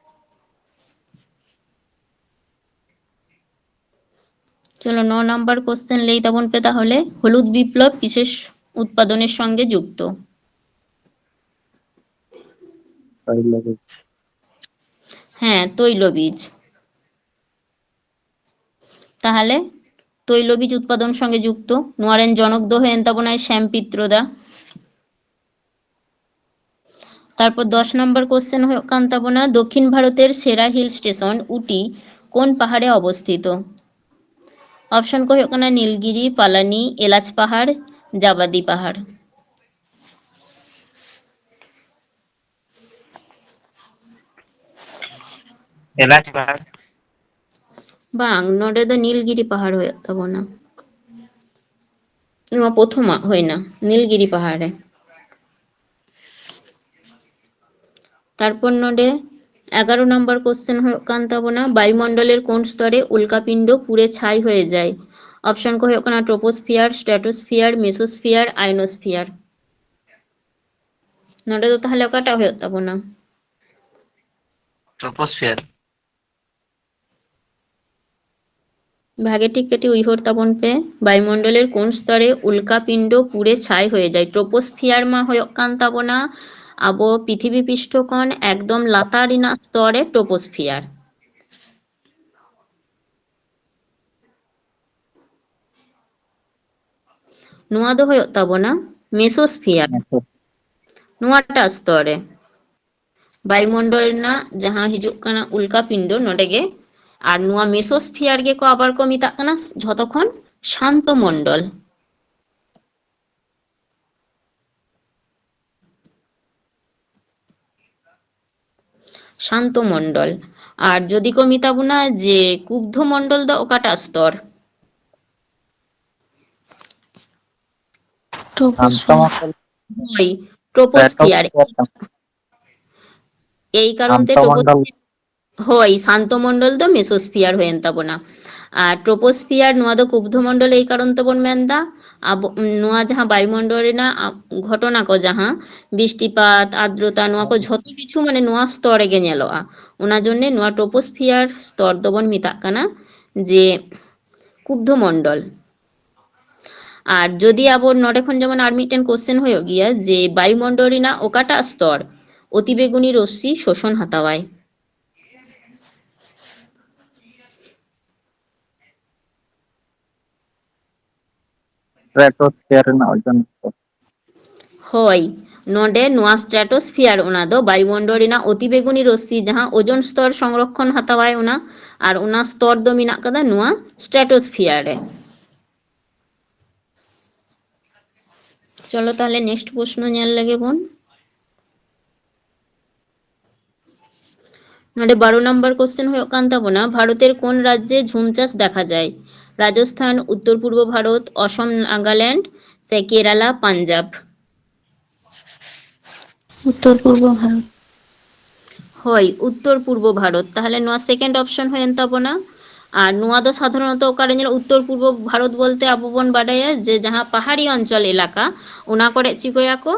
চলো, ন নম্বর কোশ্চেন লেই তাবন পে তাহলে, হলুদ বিপ্লব কিসের স-, উৎপাদনের সঙ্গে যুক্ত? তৈলবীজ। ᱦᱮᱸ, ᱛᱚᱭᱞᱚᱵᱤᱡᱽ᱾ ᱛᱟᱦᱚᱞᱮ ᱛᱚᱭᱞᱚᱵᱤᱡᱽ ᱩᱛᱯᱟᱫᱚᱱ ᱥᱚᱸᱜᱮ ᱡᱩᱠᱛᱚ, ᱱᱚᱣᱟ ᱨᱮᱱ ᱡᱚᱱᱚᱠ ᱫᱚ ᱦᱩᱭᱮᱱ ᱛᱟᱵᱚᱱᱟᱭ ᱥᱭᱟᱢ ᱯᱤᱛᱨᱚ ᱫᱟ᱾ ᱛᱟᱨᱯᱚᱨ ᱫᱚᱥ ᱱᱚᱢᱵᱚᱨ ᱠᱚᱥᱪᱮᱱ ᱦᱩᱭᱩᱜ ᱠᱟᱱ ᱛᱟᱵᱚᱱᱟ, ᱫᱚᱠᱠᱷᱤᱱ ᱵᱷᱟᱨᱚᱛᱮᱨ ᱥᱮᱨᱟ ᱦᱤᱞ ᱥᱴᱮᱥᱚᱱ ᱩᱴᱤ ᱠᱳᱱ ᱯᱟᱦᱟᱲᱮ ᱚᱵᱚᱥᱛᱷᱤᱛᱚ? ᱚᱯᱥᱚᱱ ᱠᱚ ᱦᱩᱭᱩᱜ ᱠᱟᱱᱟ ᱱᱤᱞᱜᱤᱨᱤ, ᱯᱟᱞᱟᱱᱤ, ᱮᱞᱟᱪ ᱯᱟᱦᱟᱲ, ᱡᱟᱵᱟᱫᱤ ᱯᱟᱦᱟᱲ᱾ ᱮᱞᱟᱪ ᱯᱟᱦᱟᱲ᱾ ᱵᱟᱝ, ᱱᱚᱰᱮ ᱫᱚ ᱱᱤᱞᱜᱤᱨᱤ ᱯᱟᱦᱟᱲ ᱦᱩᱭᱩᱜ ᱛᱟᱵᱚᱱᱟ᱾ ᱱᱚᱣᱟ ᱯᱨᱚᱛᱷᱚᱢᱟᱜ ᱦᱩᱭᱱᱟ ᱱᱤᱞᱜᱤᱨᱤ ᱯᱟᱦᱟᱲ ᱨᱮ᱾ ᱛᱟᱨᱯᱚᱨ ᱱᱚᱰᱮ ᱮᱜᱟᱨᱚ ᱱᱟᱢᱵᱟᱨ ᱠᱚᱥᱪᱮᱱ ᱦᱩᱭᱩᱜ ᱠᱟᱱ ᱛᱟᱵᱚᱱᱟ, ᱵᱟᱭᱩᱢᱚᱱᱰᱚᱞᱮᱨ ᱠᱳᱱ স্তরে উল্কাপিণ্ড পুড়ে ছাই হয়ে যায়? অপশন ᱠᱚ ᱦᱩᱭᱩᱜ ᱠᱟᱱᱟ ট্রোপোস্ফিয়ার, স্ট্র্যাটোস্ফিয়ার, মেসোস্ফিয়ার, আয়নোস্ফিয়ার। ᱱᱚᱰᱮ ᱫᱚ ᱛᱟᱦᱚᱞᱮ ᱚᱠᱟᱴᱟᱜ ᱦᱩᱭᱩᱜ ᱛᱟᱵᱚᱱᱟ? ট্রোপোস্ফিয়ার। ᱵᱷᱟᱜᱮ ᱴᱷᱤᱠ ᱠᱟᱹᱴᱤᱡ ᱩᱭᱦᱟᱹᱨ ᱛᱟᱵᱚᱱ ᱯᱮ, ᱵᱟᱭᱩᱢᱚᱱᱰᱚᱞᱮᱨ ᱠᱳᱱ স্তরে উল্কাপিণ্ড পুড়ে ছাই হয়ে যায়? ট্রোপোস্ফিয়ার ᱢᱟ ᱦᱩᱭᱩᱜ ᱠᱟᱱ ᱛᱟᱵᱚᱱᱟ ᱟᱵᱚ ᱯᱨᱤᱛᱷᱤᱵᱤ ᱯᱤᱥᱴᱷᱚ ᱠᱷᱚᱱ ᱮᱠᱫᱚᱢ ᱞᱟᱛᱟᱨ ᱨᱮᱱᱟᱜ স্তরে ট্রোপোস্ফিয়ার। ᱱᱚᱣᱟ ᱫᱚ ᱦᱩᱭᱩᱜ ᱛᱟᱵᱚᱱᱟ ᱢᱮᱥᱳᱥᱯᱷᱤᱭᱟᱨ, ᱱᱚᱣᱟᱴᱟᱜ স্তরে᱾ ᱵᱟᱭᱩᱢᱚᱱᱰᱚᱞ ᱨᱮᱱᱟᱜ ᱡᱟᱦᱟᱸ ᱦᱤᱡᱩᱜ ᱠᱟᱱᱟ ᱩᱞᱠᱟᱯᱤᱱᱰᱚ ᱱᱚᱰᱮ ᱜᱮ, ᱟᱨ ᱱᱚᱣᱟ ᱢᱮᱥᱳᱥᱯᱷᱤᱭᱟᱨ ᱜᱮᱠᱚ ᱟᱵᱟᱨ ᱠᱚ ᱢᱮᱛᱟᱜ ᱠᱟᱱᱟ ᱡᱷᱚᱛᱚ ᱠᱷᱚᱱ ᱥᱟᱱᱛᱚ ᱢᱚᱱᱰᱚᱞ᱾ ᱥᱟᱱᱛᱚ ᱢᱚᱱᱰᱚᱞ᱾ ᱟᱨ ᱡᱩᱫᱤ ᱠᱚ ᱢᱮᱛᱟ ᱵᱚᱱᱟ ᱡᱮ ᱠᱩᱵᱫᱷᱚ ᱢᱚᱱᱰᱚᱞ ᱫᱚ ᱚᱠᱟᱴᱟᱜ স্তর? ᱴᱨᱳᱯᱳᱥᱯᱷᱤᱭᱟᱨ᱾ ᱦᱳᱭ, ᱴᱨᱳᱯᱳᱥᱯᱷᱤᱭᱟᱨ᱾ ᱮᱭ ᱠᱟᱨᱚᱱ ᱛᱮ ᱥᱟᱱᱛᱚ ᱢᱚᱱᱰᱚᱞ᱾ ᱴᱨᱳᱯᱳᱥᱯᱷᱤᱭᱟᱨ, ᱦᱳᱭ, ᱥᱟᱱᱛᱚ ᱢᱚᱱᱰᱚᱞ ᱫᱚ ᱢᱮᱥᱳᱥᱯᱷᱤᱭᱟᱨ ᱦᱩᱭᱮᱱ ᱛᱟᱵᱚᱱᱟ᱾ ᱟᱨ ᱴᱨᱳᱯᱳᱥᱯᱷᱤᱭᱟᱨ, ᱱᱚᱣᱟ ᱫᱚ ᱠᱩᱵᱫᱷᱚ ᱢᱚᱱᱰᱚᱞ ᱮᱭ ᱠᱟᱨᱚᱱ ᱛᱮᱵᱚᱱ ᱢᱮᱱᱫᱟ, ᱟᱵᱚ ᱱᱚᱣᱟ ᱡᱟᱦᱟᱸ ᱵᱟᱭᱩᱢᱚᱱᱰᱚᱞ ᱨᱮᱱᱟᱜ ᱜᱷᱚᱴᱚᱱᱟ ᱠᱚ, ᱡᱟᱦᱟᱸ ᱵᱤᱥᱴᱤᱯᱟᱛ, ᱟᱨᱫᱨᱚᱛᱟ, ᱱᱚᱣᱟ ᱠᱚ ᱡᱷᱚᱛᱚ ᱠᱤᱪᱷᱩ ᱢᱟᱱᱮ ᱱᱚᱣᱟ ᱥᱛᱚᱨ ᱨᱮᱜᱮ ᱧᱮᱞᱚᱜᱼᱟ᱾ ᱚᱱᱟ ᱡᱚᱱᱱᱮ ᱱᱚᱣᱟ ᱴᱨᱳᱯᱳᱥᱯᱷᱤᱭᱟᱨ ᱥᱛᱚᱨ ᱫᱚᱵᱚᱱ ᱢᱮᱛᱟᱜ ᱠᱟᱱᱟ ᱡᱮ ᱠᱩᱵᱫᱷᱚ ᱢᱚᱱᱰᱚᱞ᱾ ᱟᱨ ᱡᱚᱫᱤ ᱟᱵᱚ ᱱᱚᱰᱮ ᱠᱷᱚᱱ ᱡᱮᱢᱚᱱ ᱟᱨ ᱢᱤᱫᱴᱮᱱ ᱠᱚᱥᱪᱮᱱ ᱦᱩᱭᱩᱜ ᱜᱮᱭᱟ ᱡᱮ ᱵᱟᱭᱩᱢᱚᱱᱰᱚᱞ ᱨᱮᱱᱟᱜ ᱚᱠᱟᱴᱟᱜ ᱥᱛᱚᱨ ᱚᱛᱤᱵᱮᱜᱩᱱᱤ ᱨᱚᱥᱥᱤ ᱥᱳᱥᱳᱱ ᱦᱟᱛᱟᱣᱟᱭ? ᱥᱴᱨᱮᱴᱳᱥᱯᱷᱤᱭᱟᱨ ᱨᱮᱱᱟᱜ ᱳᱡᱚᱱ ᱥᱛᱚᱨ᱾ ᱦᱳᱭ, ᱱᱚᱰᱮ ᱱᱚᱣᱟ ᱥᱴᱨᱮᱴᱳᱥᱯᱷᱤᱭᱟᱨ, ᱚᱱᱟ ᱫᱚ ᱵᱟᱭᱩᱢᱚᱱᱰᱚᱞ ᱨᱮᱱᱟᱜ ᱚᱛᱤᱵᱮᱜᱩᱱᱤ ᱨᱚᱥᱥᱤ ᱡᱟᱦᱟᱸ ᱳᱡᱚᱱ ᱥᱛᱚᱨ ᱥᱚᱝᱨᱚᱠᱷᱚᱱ ᱦᱟᱛᱟᱣᱟᱭ, ᱚᱱᱟ, ᱟᱨ ᱚᱱᱟ ᱥᱛᱚᱨ ᱫᱚ ᱢᱮᱱᱟᱜ ᱠᱟᱫᱟ ᱱᱚᱣᱟ ᱥᱴᱨᱮᱴᱳᱥᱯᱷᱤᱭᱟᱨ ᱨᱮ᱾ ᱪᱚᱞᱚ ᱛᱟᱦᱞᱮ ᱱᱮᱠᱥᱴ ᱯᱨᱚᱥᱱᱚ ᱧᱮᱞ ᱞᱮᱜᱮ ᱵᱚᱱ᱾ ᱱᱚᱰᱮ ᱵᱟᱨᱚ ᱱᱟᱢᱵᱟᱨ ᱠᱚᱥᱪᱮᱱ ᱦᱩᱭᱩᱜ ᱠᱟᱱ ᱛᱟᱵᱚᱱᱟ, ভারতের কোন রাজ্যে ঝুম চাষ দেখা যায়? ᱨᱟᱡᱚᱥᱛᱷᱟᱱ, ᱩᱛᱛᱚᱨ ᱯᱩᱨᱵᱚ ᱵᱷᱟᱨᱚᱛ, ᱚᱥᱚᱢ, ᱱᱟᱜᱟᱞᱮᱱᱰ ᱥᱮ ᱠᱮᱨᱟᱞᱟ, ᱯᱟᱧᱡᱟᱵᱽ? ᱩᱛᱛᱚᱨ ᱯᱩᱨᱵᱚ ᱵᱷᱟᱨᱚᱛ᱾ ᱦᱳᱭ, ᱩᱛᱛᱚᱨ ᱯᱩᱨᱵᱚ ᱵᱷᱟᱨᱚᱛ᱾ ᱛᱟᱦᱚᱞᱮ ᱱᱚᱣᱟ second option ᱦᱩᱭᱮᱱ ᱛᱟᱵᱚᱱᱟ᱾ ᱟᱨ ᱱᱚᱣᱟ ᱫᱚ ᱥᱟᱫᱷᱟᱨᱚᱱᱚᱛᱚ ᱚᱠᱟᱨᱮ ᱧᱮᱞᱚᱜᱼᱟ? ᱩᱛᱛᱚᱨ ᱯᱩᱨᱵᱚ ᱵᱷᱟᱨᱚᱛ ᱵᱚᱞᱛᱮ ᱟᱵᱚ ᱵᱚᱱ ᱵᱟᱰᱟᱭᱟ ᱡᱮ ᱡᱟᱦᱟᱸ ᱯᱟᱦᱟᱲᱤ ᱚᱧᱪᱚᱞ ᱮᱞᱟᱠᱟ, ᱚᱱᱟ ᱠᱚᱨᱮ ᱪᱤᱠᱟᱹᱭᱟᱠᱚ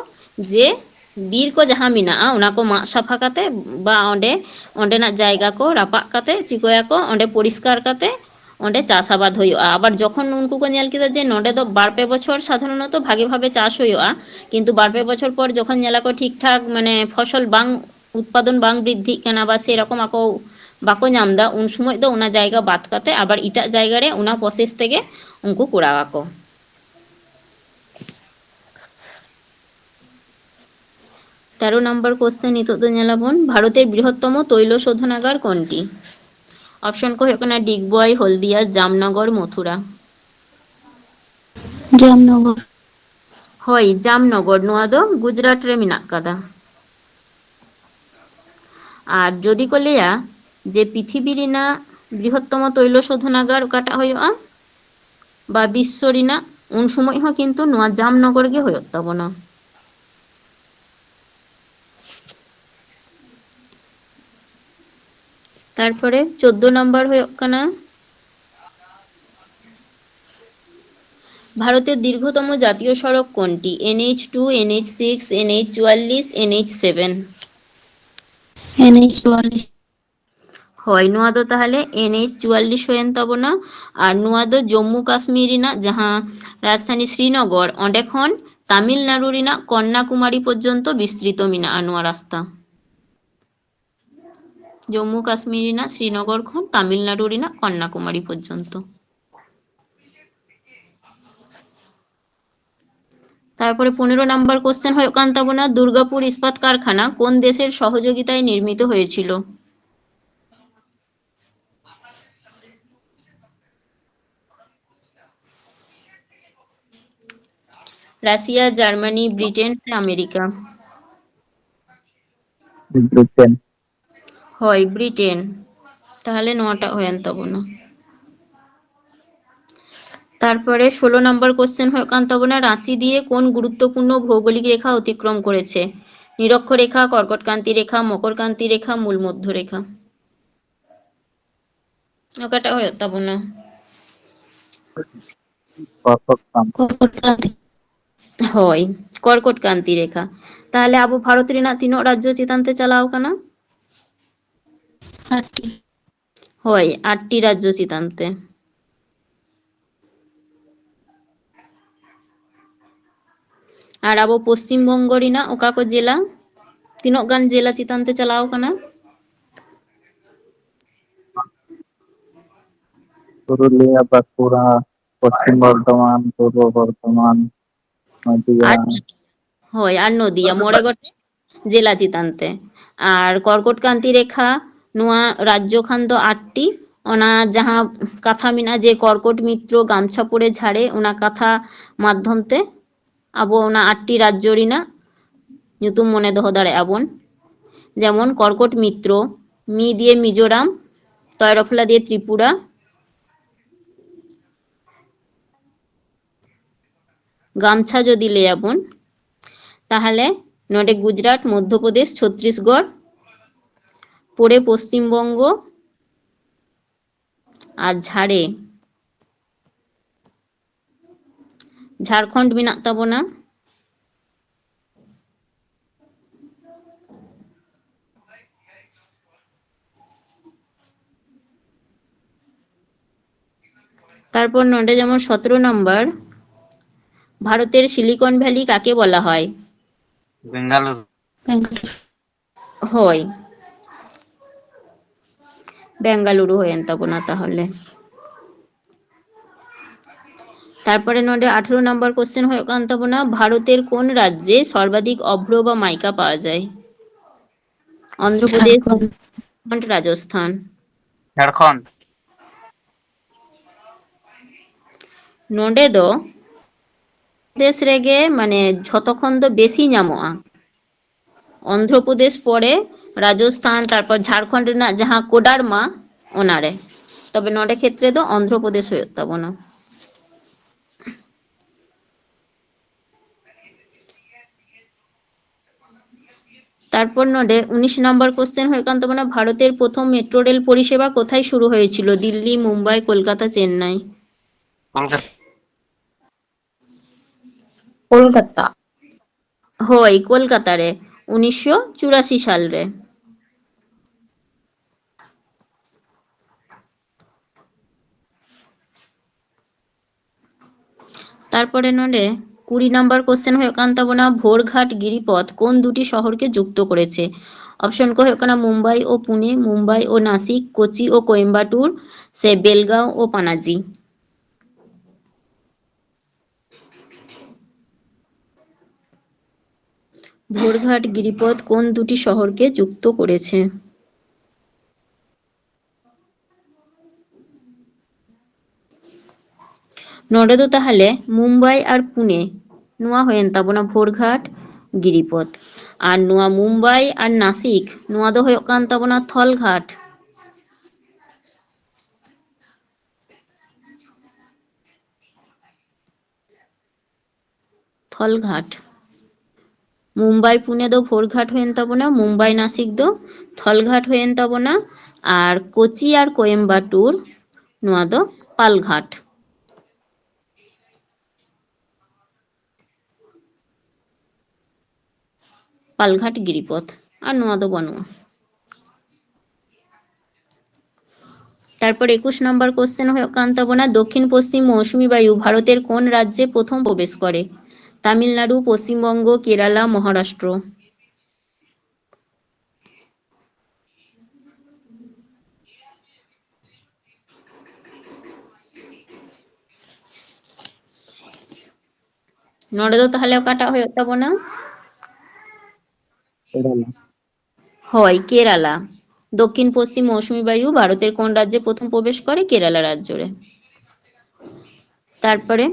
ᱡᱮ ᱵᱤᱨ ᱠᱚ ᱡᱟᱦᱟᱸ ᱢᱮᱱᱟᱜᱼᱟ, ᱚᱱᱟ ᱠᱚ ᱢᱟᱜ ᱥᱟᱯᱷᱟ ᱠᱟᱛᱮ ᱵᱟ ᱚᱸᱰᱮ, ᱚᱸᱰᱮᱱᱟᱜ ᱡᱟᱭᱜᱟ ᱠᱚ ᱨᱟᱯᱟᱜ ᱠᱟᱛᱮ ᱪᱤᱠᱟᱹᱭᱟᱠᱚ, ᱚᱸᱰᱮ ᱯᱚᱨᱤᱥᱠᱟᱨ ᱠᱟᱛᱮ ᱚᱸᱰᱮ ᱪᱟᱥ ᱟᱵᱟᱫ ᱦᱩᱭᱩᱜᱼᱟ᱾ ᱟᱵᱟᱨ ᱡᱚᱠᱷᱚᱱ ᱩᱱᱠᱩ ᱠᱚ ᱧᱮᱞ ᱠᱮᱫᱟ ᱡᱮ ᱱᱚᱸᱰᱮ ᱫᱚ ᱵᱟᱨ ᱯᱮ ᱵᱚᱪᱷᱚᱨ ᱥᱟᱫᱷᱟᱨᱚᱱᱚᱛᱚ ᱵᱷᱟᱜᱮ ᱵᱷᱟᱵᱮ ᱪᱟᱥ ᱦᱩᱭᱩᱜᱼᱟ, ᱠᱤᱱᱛᱩ ᱵᱟᱨ ᱯᱮ ᱵᱚᱪᱷᱚᱨ ᱯᱚᱨ ᱡᱚᱠᱷᱚᱱ ᱧᱮᱞᱟᱠᱚ ᱴᱷᱤᱠ ᱴᱷᱟᱠ ᱢᱟᱱᱮ ᱯᱷᱚᱥᱚᱞ ᱵᱟᱝ ᱩᱛᱯᱟᱫᱚᱱ ᱵᱟᱝ ᱵᱨᱤᱫᱽᱫᱷᱤᱜ ᱠᱟᱱᱟ ᱵᱟ ᱥᱮᱨᱚᱠᱚᱢ ᱟᱠᱚ ᱵᱟᱠᱚ ᱧᱟᱢ ᱮᱫᱟ, ᱩᱱ ᱥᱚᱢᱚᱭ ᱫᱚ ᱚᱱᱟ ᱡᱟᱭᱜᱟ ᱵᱟᱫ ᱠᱟᱛᱮ ᱟᱵᱟᱨ ᱮᱴᱟᱜ ᱡᱟᱭᱜᱟ ᱨᱮ ᱚᱱᱟ process ᱛᱮᱜᱮ ᱩᱱᱠᱩ ᱠᱚᱨᱟᱣ ᱟᱠᱚ᱾ ᱛᱮᱨᱚ ᱱᱚᱢᱵᱚᱨ question ᱱᱤᱛᱚᱜ ᱫᱚ ᱧᱮᱞᱟᱵᱚᱱ, ᱵᱷᱟᱨᱚᱛᱮᱨ ᱵᱨᱤᱦᱚᱛᱛᱚᱢᱚ ᱛᱳᱭᱞᱚ ᱥᱳᱫᱷᱚᱱᱟᱜᱟᱨ ᱠᱚᱱᱴᱤ? Option ᱠᱚ ᱦᱩᱭᱩᱜ ᱠᱟᱱᱟ ᱰᱤᱜᱽᱵᱚᱭ, ᱦᱚᱞᱫᱤᱭᱟ, ᱡᱟᱢᱱᱚᱜᱚᱨ, ᱢᱚᱛᱷᱩᱨᱟ᱾ ᱡᱟᱢᱱᱚᱜᱚᱨ᱾ ᱦᱳᱭ, ᱡᱟᱢᱱᱚᱜᱚᱨ, ᱱᱚᱣᱟ ᱫᱚ ᱜᱩᱡᱽᱨᱟᱴ ᱨᱮ ᱢᱮᱱᱟᱜ ᱠᱟᱫᱟ᱾ ᱟᱨ ᱡᱩᱫᱤ ᱠᱚ ᱞᱟᱹᱭᱟ ᱡᱮ ᱯᱨᱤᱛᱷᱤᱵᱤ ᱨᱮᱱᱟᱜ ᱵᱨᱤᱦᱚᱛᱛᱚᱢᱚ ᱛᱳᱭᱞᱚ ᱥᱳᱫᱷᱚᱱᱟᱜᱟᱨ ᱚᱠᱟᱴᱟᱜ ᱦᱩᱭᱩᱜᱼᱟ ᱵᱟ ᱵᱤᱥᱥᱚ ᱨᱮᱱᱟᱜ, ᱩᱱ ᱥᱚᱢᱚᱭ ᱦᱚᱸ ᱠᱤᱱᱛᱩ ᱱᱚᱣᱟ ᱡᱟᱢᱱᱚᱜᱚᱨ ᱜᱮ ᱦᱩᱭᱩᱜ ᱛᱟᱵᱚᱱᱟ᱾ ᱛᱟᱨᱯᱚᱨᱮ ᱪᱳᱫᱫᱳ ᱱᱟᱢᱵᱟᱨ ᱦᱩᱭᱩᱜ ᱠᱟᱱᱟ, ᱵᱷᱟᱨᱚᱛᱮᱨ ᱫᱤᱨᱜᱷᱚᱛᱚᱢᱚ ᱡᱟᱛᱤᱭᱚ ᱥᱚᱲᱚᱠ ᱠᱚᱱᱴᱤ? NH two, NH six, NH ᱪᱩᱣᱟᱞᱞᱤᱥ, NH seven? NH ᱪᱩᱣᱟᱞᱞᱤᱥ᱾ ᱦᱳᱭ, ᱱᱚᱣᱟ ᱫᱚ ᱛᱟᱦᱚᱞᱮ NH ᱪᱩᱣᱟᱞᱞᱤᱥ ᱦᱩᱭᱮᱱ ᱛᱟᱵᱚᱱᱟ᱾ ᱟᱨ ᱱᱚᱣᱟ ᱫᱚ ᱡᱚᱢᱢᱩ ᱠᱟᱥᱢᱤᱨ ᱨᱮᱱᱟᱜ ᱡᱟᱦᱟᱸ ᱨᱟᱡᱽᱫᱷᱟᱱᱤ ᱥᱨᱤᱱᱚᱜᱚᱨ, ᱚᱸᱰᱮ ᱠᱷᱚᱱ ᱛᱟᱢᱤᱞᱱᱟᱲᱩ ᱨᱮᱱᱟᱜ ᱠᱚᱱᱱᱟᱠᱩᱢᱟᱨᱤ ᱯᱚᱨᱡᱚᱱᱛᱚ ᱵᱤᱥᱛᱨᱤᱛᱚ ᱢᱮᱱᱟᱜᱼᱟ ᱱᱚᱣᱟ ᱨᱟᱥᱛᱟ᱾ ᱡᱚᱢᱢᱩ ᱠᱟᱥᱢᱤᱨ ᱨᱮᱱᱟᱜ ᱥᱨᱤᱱᱚᱜᱚᱨ ᱠᱷᱚᱱ ᱛᱟᱢᱤᱞᱱᱟᱲᱩ ᱨᱮᱱᱟᱜ ᱠᱚᱱᱱᱟᱠᱩᱢᱟᱨᱤ ᱯᱚᱨᱡᱚᱱᱛᱚ᱾ তারপরে পনেরো নাম্বার কোশ্চেন ᱦᱩᱭᱩᱜ ᱠᱟᱱ ᱛᱟᱵᱚᱱᱟ, দুর্গাপুর ইস্পাত কারখানা কোন দেশের সহযোগিতায় নির্মিত হয়েছিল? রাশিয়া, জার্মানি, ব্রিটেন না আমেরিকা? ব্রিটেন। ᱦᱳᱭ, ᱵᱨᱤᱴᱮᱱ᱾ ᱛᱟᱦᱚᱞᱮ ᱱᱚᱣᱟᱴᱟᱜ ᱦᱩᱭᱮᱱ ᱛᱟᱵᱚᱱᱟ᱾ ᱛᱟᱨᱯᱚᱨᱮ ষোলো নম্বর কোশ্চেন ᱦᱩᱭᱩᱜ ᱠᱟᱱ ᱛᱟᱵᱚᱱᱟ, ᱨᱟᱸᱪᱤ ᱫᱤᱭᱮ কোন গুরুত্বপূর্ণ ভৌগোলিক রেখা অতিক্রম করেছে? নিরক্ষরেখা, কর্কটক্রান্তি রেখা, মকরক্রান্তি রেখা, মূল মধ্য রেখা। ᱚᱠᱟᱴᱟᱜ ᱦᱩᱭᱩᱜ ᱛᱟᱵᱚᱱᱟ? ᱠᱚᱨᱠᱚᱴ ᱠᱟᱱᱛᱤ᱾ ᱦᱳᱭ, ᱠᱚᱨᱠᱚᱴ ᱠᱟᱱᱛᱤ ᱨᱮᱠᱷᱟ᱾ ᱛᱟᱦᱞᱮ ᱟᱵᱚ ᱵᱷᱟᱨᱚᱛ ᱨᱮᱱᱟᱜ ᱛᱤᱱᱟᱹᱜ ᱨᱟᱡᱽᱡᱚ ᱪᱮᱛᱟᱱ ᱛᱮ ᱪᱟᱞᱟᱣ ᱠᱟᱱᱟ? ᱟᱴᱴᱤ᱾ ᱦᱳᱭ, ᱟᱴᱴᱤ ᱨᱟᱡᱽᱡᱚ ᱪᱮᱛᱟᱱ ᱛᱮ᱾ ᱟᱨ ᱟᱵᱚ ᱯᱚᱥᱪᱤᱢ ᱵᱚᱝᱜᱚ ᱨᱮᱱᱟᱜ ᱚᱠᱟ ᱠᱚ ᱡᱮᱞᱟ, ᱛᱤᱱᱟᱹᱜ ᱜᱟᱱ ᱡᱮᱞᱟ ᱪᱮᱛᱟᱱ ᱛᱮ ᱪᱟᱞᱟᱣ ᱠᱟᱱᱟ? ᱯᱩᱨᱩᱞᱤᱭᱟ, ᱵᱟᱸᱠᱩᱲᱟ, ᱯᱚᱥᱪᱤᱢ ᱵᱚᱨᱫᱷᱚᱢᱟᱱ, ᱯᱩᱨᱵᱚ ᱵᱚᱨᱫᱷᱚᱢᱟᱱ, ᱱᱚᱫᱤᱭᱟ᱾ ᱟᱨ, ᱦᱳᱭ, ᱟᱨ ᱱᱚᱫᱤᱭᱟ, ᱢᱚᱬᱮ ᱜᱚᱴᱮᱡ ᱡᱮᱞᱟ ᱪᱮᱛᱟᱱ ᱛᱮ᱾ ᱟᱨ ᱠᱚᱨᱠᱚᱴ ᱠᱟᱱᱛᱤ ᱨᱮᱠᱷᱟ, ᱱᱚᱣᱟ ᱨᱟᱡᱽᱡᱚ ᱠᱷᱟᱱ ᱫᱚ ᱟᱴᱴᱤ᱾ ᱚᱱᱟ ᱡᱟᱦᱟᱸ ᱠᱟᱛᱷᱟ ᱢᱮᱱᱟᱜᱼᱟ ᱡᱮ ᱠᱚᱨᱠᱚᱴ ᱢᱤᱛᱨᱚ ᱜᱟᱢᱪᱷᱟ ᱯᱚᱲᱮ ᱡᱷᱟᱲᱮ, ᱚᱱᱟ ᱠᱟᱛᱷᱟ ᱢᱟᱫᱽᱫᱷᱚᱢ ᱛᱮ ᱟᱵᱚ ᱚᱱᱟ ᱟᱴᱴᱤ ᱨᱟᱡᱽᱡᱚ ᱨᱮᱱᱟᱜ ᱧᱩᱛᱩᱢ ᱢᱚᱱᱮ ᱫᱚᱦᱚ ᱫᱟᱲᱮᱭᱟᱜᱼᱟ ᱵᱚᱱ᱾ ᱡᱮᱢᱚᱱ ᱠᱚᱨᱠᱚᱴ ᱢᱤᱛᱨᱚ, ᱢᱤ ᱫᱤᱭᱮ ᱢᱤᱡᱳᱨᱟᱢ, ᱛᱚᱭᱨᱚᱯᱷᱞᱟ ᱫᱤᱭᱮ ᱛᱨᱤᱯᱩᱨᱟ, ᱜᱟᱢᱪᱷᱟ ᱡᱩᱫᱤ ᱞᱟᱹᱭᱟᱵᱚᱱ, ᱛᱟᱦᱞᱮ ᱱᱚᱰᱮ ᱜᱩᱡᱽᱨᱟᱴ, ᱢᱚᱫᱽᱫᱷᱚ ᱯᱨᱚᱫᱮᱥ, ᱪᱷᱚᱛᱨᱤᱥᱜᱚᱲ, ᱯᱚᱨᱮ ᱯᱚᱥᱪᱤᱢ ᱵᱚᱝᱜᱚ ᱟᱨ ᱡᱷᱟᱲᱮ, ᱡᱷᱟᱲᱠᱷᱚᱸᱰ ᱢᱮᱱᱟᱜ ᱛᱟᱵᱚᱱᱟ᱾ তারপর ᱱᱚᱰᱮ ᱡᱮᱢᱚᱱ ᱥᱚᱛᱨᱚ ᱱᱟᱢᱵᱟᱨ, ভারতের সিলিকন ভ্যালি কাকে বলা হয়? বেঙ্গালুরু। ᱦᱳᱭ, ᱵᱮᱝᱜᱟᱞᱩᱨᱩ ᱦᱩᱭᱮᱱ ᱛᱟᱵᱚᱱᱟ ᱛᱟᱦᱚᱞᱮ᱾ তারপরে ᱱᱚᱰᱮ ᱟᱴᱷᱨᱚ ᱱᱟᱢᱵᱟᱨ ᱠᱚᱥᱪᱮᱱ ᱦᱩᱭᱩᱜ ᱠᱟᱱ ᱛᱟᱵᱚᱱᱟ, ভারতের কোন রাজ্যে সর্বাধিক অভ্র বা মাইকা পাওয়া যায়? অন্ধ্রপ্রদেশ, ঝাড়খণ্ড। ঝাড়খণ্ড, রাজস্থান। ᱡᱷᱟᱲᱠᱷᱚᱸᱰ᱾ ᱱᱚᱰᱮ ᱫᱚ ᱯᱨᱚᱫᱮᱥ ᱨᱮᱜᱮ, ᱢᱟᱱᱮ, ᱡᱷᱚᱛᱚ ᱠᱷᱚᱱ ᱫᱚ ᱵᱮᱥᱤ ᱧᱟᱢᱚᱜᱼᱟ᱾ ᱚᱱᱫᱷᱨᱚ ᱯᱨᱚᱫᱮᱥ ᱯᱚᱨᱮ ᱨᱟᱡᱚᱥᱛᱷᱟᱱ, ᱛᱟᱨᱯᱚᱨ ᱡᱷᱟᱲᱠᱷᱚᱸᱰ ᱨᱮᱱᱟᱜ ᱡᱟᱦᱟᱸ ᱠᱳᱰᱟᱨᱢᱟ, ᱚᱱᱟᱨᱮ᱾ ᱛᱚᱵᱮ ᱱᱚᱰᱮ ᱠᱷᱮᱛᱨᱮ ᱫᱚ ᱚᱱᱫᱷᱨᱚ ᱯᱨᱚᱫᱮᱥ ᱦᱩᱭᱩᱜ ᱛᱟᱵᱚᱱᱟ᱾ তারপর ᱱᱚᱰᱮ ᱩᱱᱤᱥ ᱱᱟᱢᱵᱟᱨ ᱠᱚᱥᱪᱮᱱ ᱦᱩᱭᱩᱜ ᱠᱟᱱ ᱛᱟᱵᱚᱱᱟ, ᱵᱷᱟᱨᱚᱛᱮᱨ ᱯᱨᱚᱛᱷᱚᱢ ᱢᱮᱴᱨᱳ ᱨᱮᱞ ᱯᱚᱨᱤᱥᱮᱵᱟ ᱠᱳᱛᱷᱟᱭ ᱥᱩᱨᱩ ᱦᱚᱭᱮᱪᱷᱤᱞ? ᱫᱤᱞᱞᱤ, ᱢᱩᱢᱵᱟᱭ, ᱠᱳᱞᱠᱟᱛᱟ, ᱪᱮᱱᱱᱟᱭ? ᱠᱳᱞᱠᱟᱛᱟ᱾ ᱠᱳᱞᱠᱟᱛᱟ᱾ ᱦᱳᱭ, ᱠᱳᱞᱠᱟᱛᱟ ᱨᱮ, ᱩᱱᱤᱥᱥᱚ ᱪᱩᱨᱟᱥᱤ ᱥᱟᱞ ᱨᱮ᱾ ᱛᱟᱨᱯᱚᱨᱮ ᱱᱚᱰᱮ ᱠᱩᱲᱤ ᱱᱟᱢᱵᱟᱨ ᱠᱚᱥᱪᱮᱱ ᱦᱩᱭᱩᱜ ᱠᱟᱱ ᱛᱟᱵᱚᱱᱟ, ᱵᱷᱳᱨᱜᱷᱟᱴ ᱜᱤᱨᱤᱯᱚᱛᱷ ᱠᱳᱱ ᱫᱩᱴᱤ ᱥᱚᱦᱚᱨᱠᱮ ᱡᱩᱠᱛᱚ ᱠᱚᱨᱮᱪᱷᱮ? ᱚᱯᱥᱚᱱ ᱠᱚ ᱦᱩᱭᱩᱜ ᱠᱟᱱᱟ ᱢᱩᱢᱵᱟᱭ ᱳ ᱯᱩᱱᱮ, ᱢᱩᱢᱵᱟᱭ ᱳ ᱱᱟᱥᱤᱠ, ᱠᱳᱪᱤ ᱳ ᱠᱳᱭᱮᱢᱵᱟᱴᱩᱨ, ᱥᱮ ᱵᱮᱞᱜᱟᱸᱣ ᱳ ᱯᱟᱱᱟᱡᱤ᱾ ভোরঘাট গিরিপথ কোন দুটি শহরকে যুক্ত করেছে? ᱱᱚᱰᱮ ᱫᱚ ᱛᱟᱦᱚᱞᱮ ᱢᱩᱢᱵᱟᱭ ᱟᱨ ᱯᱩᱱᱮ, ᱱᱚᱣᱟ ᱦᱩᱭᱮᱱ ᱛᱟᱵᱚᱱᱟ ᱵᱷᱳᱨᱜᱷᱟᱴ ᱜᱤᱨᱤᱯᱚᱛᱷ᱾ ᱟᱨ ᱱᱚᱣᱟ ᱢᱩᱢᱵᱟᱭ ᱟᱨ ᱱᱟᱥᱤᱠ, ᱱᱚᱣᱟ ᱫᱚ ᱦᱩᱭᱩᱜ ᱠᱟᱱ ᱛᱟᱵᱚᱱᱟ ᱛᱷᱚᱞᱜᱷᱟᱴ᱾ ᱛᱷᱚᱞᱜᱷᱟᱴ᱾ ᱢᱩᱢᱵᱟᱭ ᱯᱩᱱᱮ ᱫᱚ ᱵᱷᱳᱨᱜᱷᱟᱴ ᱦᱩᱭᱮᱱ ᱛᱟᱵᱚᱱᱟ, ᱢᱩᱢᱵᱟᱭ ᱱᱟᱥᱤᱠ ᱫᱚ ᱛᱷᱚᱞᱜᱷᱟᱴ ᱦᱩᱭᱮᱱ ᱛᱟᱵᱚᱱᱟ, ᱟᱨ ᱠᱳᱪᱤ ᱟᱨ ᱠᱳᱭᱮᱢᱵᱟᱴᱩᱨ, ᱱᱚᱣᱟ ᱫᱚ ᱯᱟᱞᱜᱷᱟᱴ᱾ ᱯᱟᱞᱜᱷᱟᱴ ᱜᱤᱨᱤᱯᱚᱛᱷ, ᱟᱨ ᱱᱚᱣᱟ ᱫᱚ ᱵᱟᱹᱱᱩᱜᱼᱟ᱾ ᱛᱟᱨᱯᱚᱨ ᱮᱠᱩᱥ ᱱᱟᱢᱵᱟᱨ ᱠᱚᱥᱪᱮᱱ ᱦᱩᱭᱩᱜ ᱠᱟᱱ ᱛᱟᱵᱚᱱᱟ, ᱫᱚᱠᱠᱷᱤᱱ ᱯᱚᱥᱪᱤᱢ ᱢᱳᱣᱥᱩᱢᱤ ᱵᱟᱭᱩ ᱵᱷᱟᱨᱚᱛᱮᱨ ᱠᱳᱱ ᱨᱟᱡᱽᱡᱮ ᱯᱨᱚᱛᱷᱚᱢ ᱯᱨᱚᱵᱮᱥ ᱠᱚᱨᱮ? ᱛᱟᱢᱤᱞᱱᱟᱲᱩ, ᱯᱚᱥᱪᱤᱢ ᱵᱚᱝᱜᱚ, ᱠᱮᱨᱟᱞᱟ, ᱢᱚᱦᱟᱨᱟᱥᱴᱨᱚ᱾ ᱱᱚᱰᱮ ᱫᱚ ᱛᱟᱦᱚᱞᱮ ᱚᱠᱟᱴᱟᱜ ᱦᱩᱭᱩᱜ ᱛᱟᱵᱚᱱᱟ? ᱠᱮᱨᱟᱞᱟ᱾ ᱦᱳᱭ, ᱠᱮᱨᱟᱞᱟ᱾ দক্ষিণ পশ্চিম মৌসুমী বায়ু ভারতের কোন রাজ্যে প্রথম প্রবেশ করে? কেরালা রাজ্য রে। তারপরে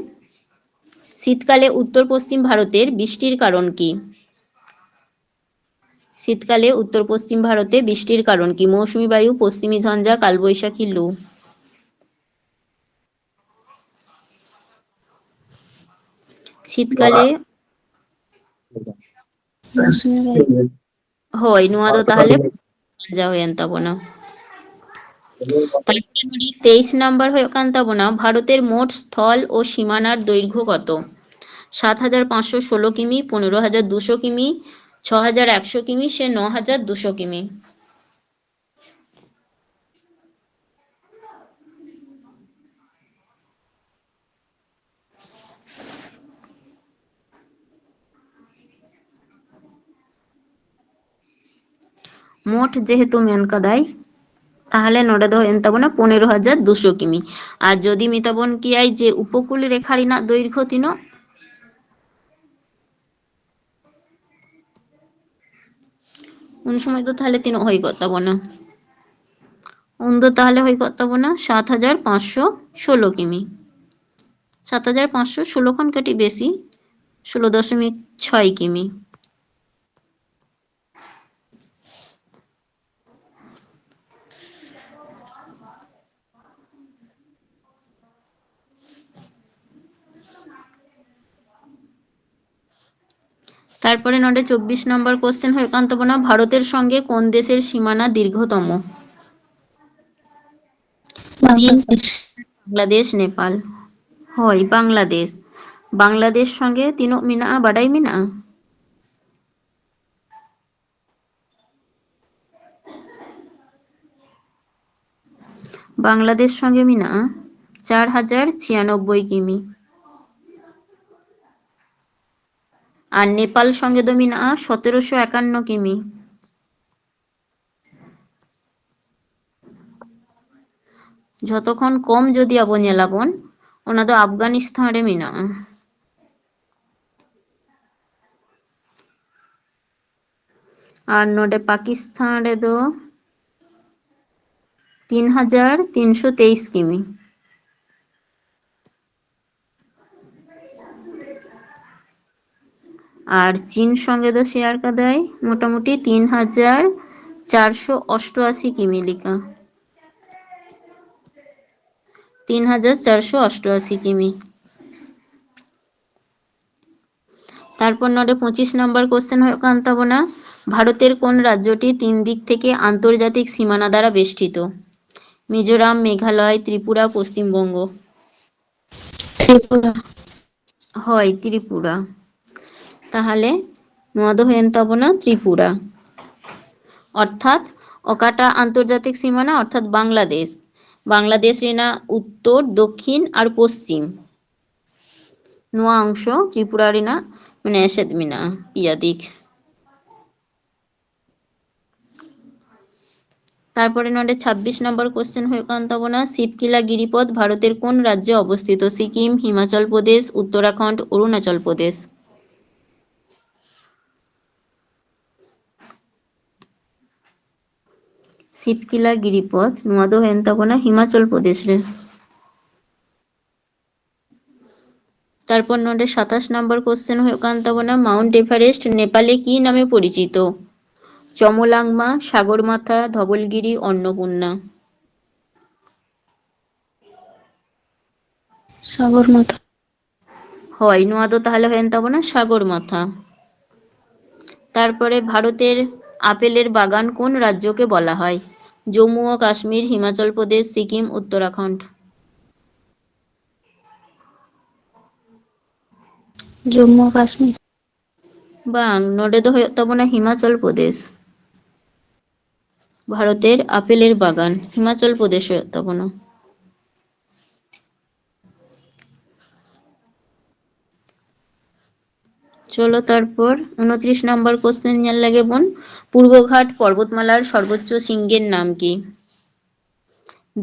শীতকালে উত্তর পশ্চিম ভারতের বৃষ্টির কারণ কি? শীতকালে উত্তর পশ্চিম ভারতে বৃষ্টির কারণ কি? মৌসুমী বায়ু, পশ্চিমী ঝঞ্ঝা, কালবৈশাখী, লু। শীতকালে মৌসুমী বায়ু। ᱦᱳᱭ, ᱱᱚᱣᱟ ᱫᱚ ᱛᱟᱦᱚᱞᱮ ᱯᱟᱸᱡᱟ ᱦᱩᱭᱮᱱ ᱛᱟᱵᱚᱱᱟ᱾ ᱛᱟᱨᱯᱚᱨᱮ ᱱᱚᱰᱮ ᱛᱮᱭᱤᱥ ᱱᱟᱢᱵᱟᱨ ᱦᱩᱭᱩᱜ ᱠᱟᱱ ᱛᱟᱵᱚᱱᱟ, ᱵᱷᱟᱨᱚᱛᱮᱨ ᱢᱳᱴ ᱥᱛᱷᱚᱞ ᱳ ᱥᱤᱢᱟᱱᱟᱨ ᱫᱳᱭᱨᱜᱷᱚ ᱠᱚᱛᱚ? ᱥᱟᱛ ᱦᱟᱡᱟᱨ ᱯᱟᱸᱪᱥᱚ ᱥᱳᱞᱳ ᱠᱤᱢᱤ, ᱯᱚᱱᱮᱨᱚ ᱦᱟᱡᱟᱨ ᱫᱩᱥᱚ ᱠᱤᱢᱤ, ᱪᱷᱚ ᱦᱟᱡᱟᱨ ᱮᱠᱥᱚ ᱠᱤᱢᱤ ᱥᱮ ᱱᱚ ᱦᱟᱡᱟᱨ ᱫᱩᱥᱚ ᱠᱤᱢᱤ? ᱢᱳᱴ ᱡᱮᱦᱮᱛᱩ ᱢᱮᱱ ᱠᱟᱫᱟᱭ, ᱛᱟᱦᱚᱞᱮ ᱱᱚᱰᱮ ᱫᱚ ᱦᱩᱭᱮᱱ ᱛᱟᱵᱚᱱᱟ ᱯᱚᱱᱮᱨᱚ ᱦᱟᱡᱟᱨ ᱫᱩᱥᱚ ᱠᱤᱢᱤ᱾ ᱟᱨ ᱡᱩᱫᱤ ᱢᱮᱛᱟᱵᱚᱱ ᱠᱮᱭᱟᱭ ᱡᱮ ᱩᱯᱚᱠᱩᱞ ᱨᱮᱠᱷᱟ ᱨᱮᱱᱟᱜ ᱫᱳᱭᱨᱜᱷᱚ ᱛᱤᱱᱟᱹᱜ, ᱩᱱ ᱥᱚᱢᱚᱭ ᱫᱚ ᱛᱟᱦᱚᱞᱮ ᱛᱤᱱᱟᱹᱜ ᱦᱩᱭ ᱠᱚᱜ ᱛᱟᱵᱚᱱᱟ? ᱩᱱ ᱫᱚ ᱛᱟᱦᱚᱞᱮ ᱦᱩᱭ ᱠᱚᱜ ᱛᱟᱵᱚᱱᱟ ᱥᱟᱛ ᱦᱟᱡᱟᱨ ᱯᱟᱸᱪᱥᱚ ᱥᱳᱞᱳ ᱠᱤᱢᱤ᱾ ᱥᱟᱛ ᱦᱟᱡᱟᱨ ᱯᱟᱸᱪᱥᱚ ᱥᱳᱞᱳ ᱠᱷᱚᱱ ᱠᱟᱹᱴᱤᱡ ᱵᱮᱥᱤ, ᱥᱳᱞᱳ ᱫᱚᱥᱚᱢᱤᱠ ᱪᱷᱚᱭ ᱠᱤᱢᱤ᱾ ᱛᱟᱨᱯᱚᱨᱮ ᱱᱚᱰᱮ ᱪᱚᱵᱵᱤᱥ ᱱᱟᱢᱵᱟᱨ ᱠᱚᱥᱪᱮᱱ ᱦᱩᱭᱩᱜ ᱠᱟᱱ ᱛᱟᱵᱚᱱᱟ, ᱵᱷᱟᱨᱚᱛᱮᱨ ᱥᱚᱝᱜᱮ ᱠᱳᱱ ᱫᱮᱥᱮᱨ ᱥᱤᱢᱟᱱᱟ ᱫᱤᱨᱜᱷᱚᱛᱚᱢ? ᱪᱤᱱ, ᱵᱟᱝᱞᱟᱫᱮᱥ, ᱱᱮᱯᱟᱞ᱾ ᱦᱳᱭ, ᱵᱟᱝᱞᱟᱫᱮᱥ᱾ ᱵᱟᱝᱞᱟᱫᱮᱥ ᱥᱚᱸᱜᱮ ᱛᱤᱱᱟᱹᱜ ᱢᱮᱱᱟᱜᱼᱟ, ᱵᱟᱰᱟᱭ ᱢᱮᱱᱟᱜᱼᱟ? ᱵᱟᱝᱞᱟᱫᱮᱥ ᱥᱚᱸᱜᱮ ᱢᱮᱱᱟᱜᱼᱟ ᱪᱟᱨ ᱦᱟᱡᱟᱨ ᱪᱷᱤᱭᱟᱱᱚᱵᱵᱳᱭ ᱠᱤᱢᱤ᱾ ᱟᱨ ᱱᱮᱯᱟᱞ ᱥᱚᱸᱜᱮ ᱫᱚ ᱢᱮᱱᱟᱜᱼᱟ ᱥᱚᱛᱮᱨᱚᱥᱚ ᱮᱠᱟᱱᱱᱚ ᱠᱤᱢᱤ᱾ ᱡᱷᱚᱛᱚ ᱠᱷᱚᱱ ᱠᱚᱢ ᱡᱩᱫᱤ ᱟᱵᱚ ᱧᱮᱞᱟᱵᱚᱱ, ᱚᱱᱟ ᱫᱚ ᱟᱯᱷᱜᱟᱱᱤᱥᱛᱷᱟᱱ ᱨᱮ ᱢᱮᱱᱟᱜᱼᱟ᱾ ᱟᱨ ᱱᱚᱰᱮ ᱯᱟᱠᱤᱥᱛᱷᱟᱱ ᱨᱮᱫᱚ ᱛᱤᱱ ᱦᱟᱡᱟᱨ ᱛᱤᱱᱥᱚ ᱛᱮᱭᱤᱥ ᱠᱤᱢᱤ᱾ ᱟᱨ ᱪᱤᱱ ᱥᱚᱸᱜᱮ ᱫᱚ ᱥᱮᱭᱟᱨ ᱠᱟᱫᱟᱭ ᱢᱚᱴᱟᱢᱩᱴᱤ ᱛᱤᱱ ᱦᱟᱡᱟᱨ ᱪᱟᱨᱥᱚ ᱚᱥᱴᱚᱟᱥᱤ ᱠᱤᱢᱤ ᱞᱮᱠᱟ᱾ ᱛᱤᱱ ᱦᱟᱡᱟᱨ ᱪᱟᱨᱥᱚ ᱚᱥᱴᱚᱟᱥᱤ ᱠᱤᱢᱤ᱾ ᱛᱟᱨᱯᱚᱨ ᱱᱚᱰᱮ ᱯᱚᱸᱪᱤᱥ ᱱᱟᱢᱵᱟᱨ ᱠᱚᱥᱪᱮᱱ ᱦᱩᱭᱩᱜ ᱠᱟᱱ ᱛᱟᱵᱚᱱᱟ, ভারতের কোন রাজ্যটি তিন দিক থেকে আন্তর্জাতিক সীমানা দ্বারা বেষ্টিত? মিজোরাম, মেঘালয়, ত্রিপুরা, পশ্চিমবঙ্গ। ত্রিপুরা। ᱦᱳᱭ, ᱛᱨᱤᱯᱩᱨᱟ᱾ ᱛᱟᱦᱚᱞᱮ ᱱᱚᱣᱟ ᱫᱚ ᱦᱩᱭᱮᱱ ᱛᱟᱵᱚᱱᱟ ᱛᱨᱤᱯᱩᱨᱟ᱾ ᱚᱨᱛᱷᱟᱛ ᱚᱠᱟᱴᱟᱜ ᱟᱱᱛᱚᱨᱡᱟᱛᱤᱠ ᱥᱤᱢᱟᱱᱟ? ᱚᱨᱛᱷᱟᱛ ᱵᱟᱝᱞᱟᱫᱮᱥ᱾ ᱵᱟᱝᱞᱟᱫᱮᱥ ᱨᱮᱱᱟᱜ ᱩᱛᱛᱚᱨ, ᱫᱚᱠᱠᱷᱤᱱ ᱟᱨ ᱯᱚᱥᱪᱤᱢ᱾ ᱱᱚᱣᱟ ᱚᱝᱥᱚ ᱛᱨᱤᱯᱩᱨᱟ ᱨᱮᱱᱟᱜ ᱢᱟᱱᱮ ᱮᱥᱮᱫ ᱢᱮᱱᱟᱜᱼᱟ, ᱯᱮᱭᱟ ᱫᱤᱠ᱾ ᱛᱟᱨᱯᱚᱨᱮ ᱱᱚᱰᱮ ᱪᱷᱟᱵᱵᱤᱥ ᱱᱚᱢᱵᱚᱨ ᱠᱚᱥᱪᱮᱱ ᱦᱩᱭᱩᱜ ᱠᱟᱱ ᱛᱟᱵᱚᱱᱟ, ᱥᱤᱵᱠᱤᱞᱟ ᱜᱤᱨᱤᱯᱚᱫ ᱵᱷᱟᱨᱚᱛᱮᱨ ᱠᱳᱱ ᱨᱟᱡᱽᱡᱚ ᱚᱵᱚᱥᱛᱷᱤᱛᱚ? ᱥᱤᱠᱤᱢ, ᱦᱤᱢᱟᱪᱚᱞ ᱯᱨᱚᱫᱮᱥ, ᱩᱛᱛᱚᱨᱟᱠᱷᱚᱸᱰ, ᱚᱨᱩᱱᱟᱪᱚᱞ ᱯᱨᱚᱫᱮᱥ᱾ ᱥᱤᱵᱠᱤᱞᱟ ᱜᱤᱨᱤᱯᱚᱫ, ᱱᱚᱣᱟ ᱫᱚ ᱦᱩᱭᱮᱱ ᱛᱟᱵᱚᱱᱟ ᱦᱤᱢᱟᱪᱚᱞ ᱯᱨᱚᱫᱮᱥ ᱨᱮ᱾ ᱛᱟᱨᱯᱚᱨ ᱱᱚᱰᱮ ᱥᱟᱛᱟᱥ ᱱᱟᱢᱵᱟᱨ ᱠᱚᱥᱪᱮᱱ ᱦᱩᱭᱩᱜ ᱠᱟᱱ ᱛᱟᱵᱚᱱᱟ, ᱢᱟᱣᱩᱱᱴ ᱮᱵᱷᱟᱨᱮᱥᱴ ᱱᱮᱯᱟᱞᱤ ᱠᱤ ᱱᱟᱢᱮ ᱯᱚᱨᱤᱪᱤᱛᱚ? ᱪᱚᱢᱚᱞᱟᱝᱢᱟ, ᱥᱟᱜᱚᱨᱢᱟᱛᱷᱟ, ᱫᱷᱚᱵᱚᱞᱜᱤᱨᱤ, ᱚᱱᱱᱚᱯᱩᱨᱱᱟ᱾ ᱥᱟᱜᱚᱨᱢᱟᱛᱷᱟ᱾ ᱦᱳᱭ, ᱱᱚᱣᱟ ᱫᱚ ᱛᱟᱦᱚᱞᱮ ᱦᱩᱭᱮᱱ ᱛᱟᱵᱚᱱᱟ ᱥᱟᱜᱚᱨᱢᱟᱛᱷᱟ᱾ ᱛᱟᱨᱯᱚᱨᱮ ᱵᱷᱟᱨᱚᱛᱮᱨ ᱟᱯᱮᱞᱮᱨ ᱵᱟᱜᱟᱱ ᱠᱳᱱ ᱨᱟᱡᱽᱡᱚ ᱠᱮ ᱵᱚᱞᱟ ᱦᱚᱭ? ᱡᱚᱢᱢᱩ ᱳ ᱠᱟᱥᱢᱤᱨ, ᱦᱤᱢᱟᱪᱚᱞ ᱯᱨᱚᱫᱮᱥ, ᱥᱤᱠᱤᱢ, ᱩᱛᱛᱚᱨᱟᱠᱷᱚᱸᱰ᱾ ᱡᱚᱢᱢᱩ ᱠᱟᱥᱢᱤᱨ᱾ ᱵᱟᱝ, ᱱᱚᱰᱮ ᱫᱚ ᱦᱩᱭᱩᱜ ᱛᱟᱵᱚᱱᱟ ᱦᱤᱢᱟᱪᱚᱞ ᱯᱨᱚᱫᱮᱥ᱾ ᱵᱷᱟᱨᱚᱛᱮᱨ ᱟᱯᱮᱞᱮᱨ ᱵᱟᱜᱟᱱ ᱦᱤᱢᱟᱪᱚᱞ ᱯᱨᱚᱫᱮᱥ ᱦᱩᱭᱩᱜ ᱛᱟᱵᱚᱱᱟ᱾ ᱪᱚᱞᱚ ᱛᱟᱨᱯᱚᱨ ᱩᱱᱛᱨᱤᱥ ᱱᱟᱢᱵᱟᱨ ᱠᱚᱥᱪᱮᱱ ᱧᱮᱞ ᱞᱮᱜᱮ ᱵᱚᱱ, ᱯᱩᱨᱵᱚ ᱜᱷᱟᱴ ᱯᱚᱨᱵᱚᱛᱢᱟᱞᱟᱨ ᱥᱚᱨᱵᱳᱪᱪᱚ ᱥᱤᱝᱜᱮᱨ ᱱᱟᱢ ᱠᱤ?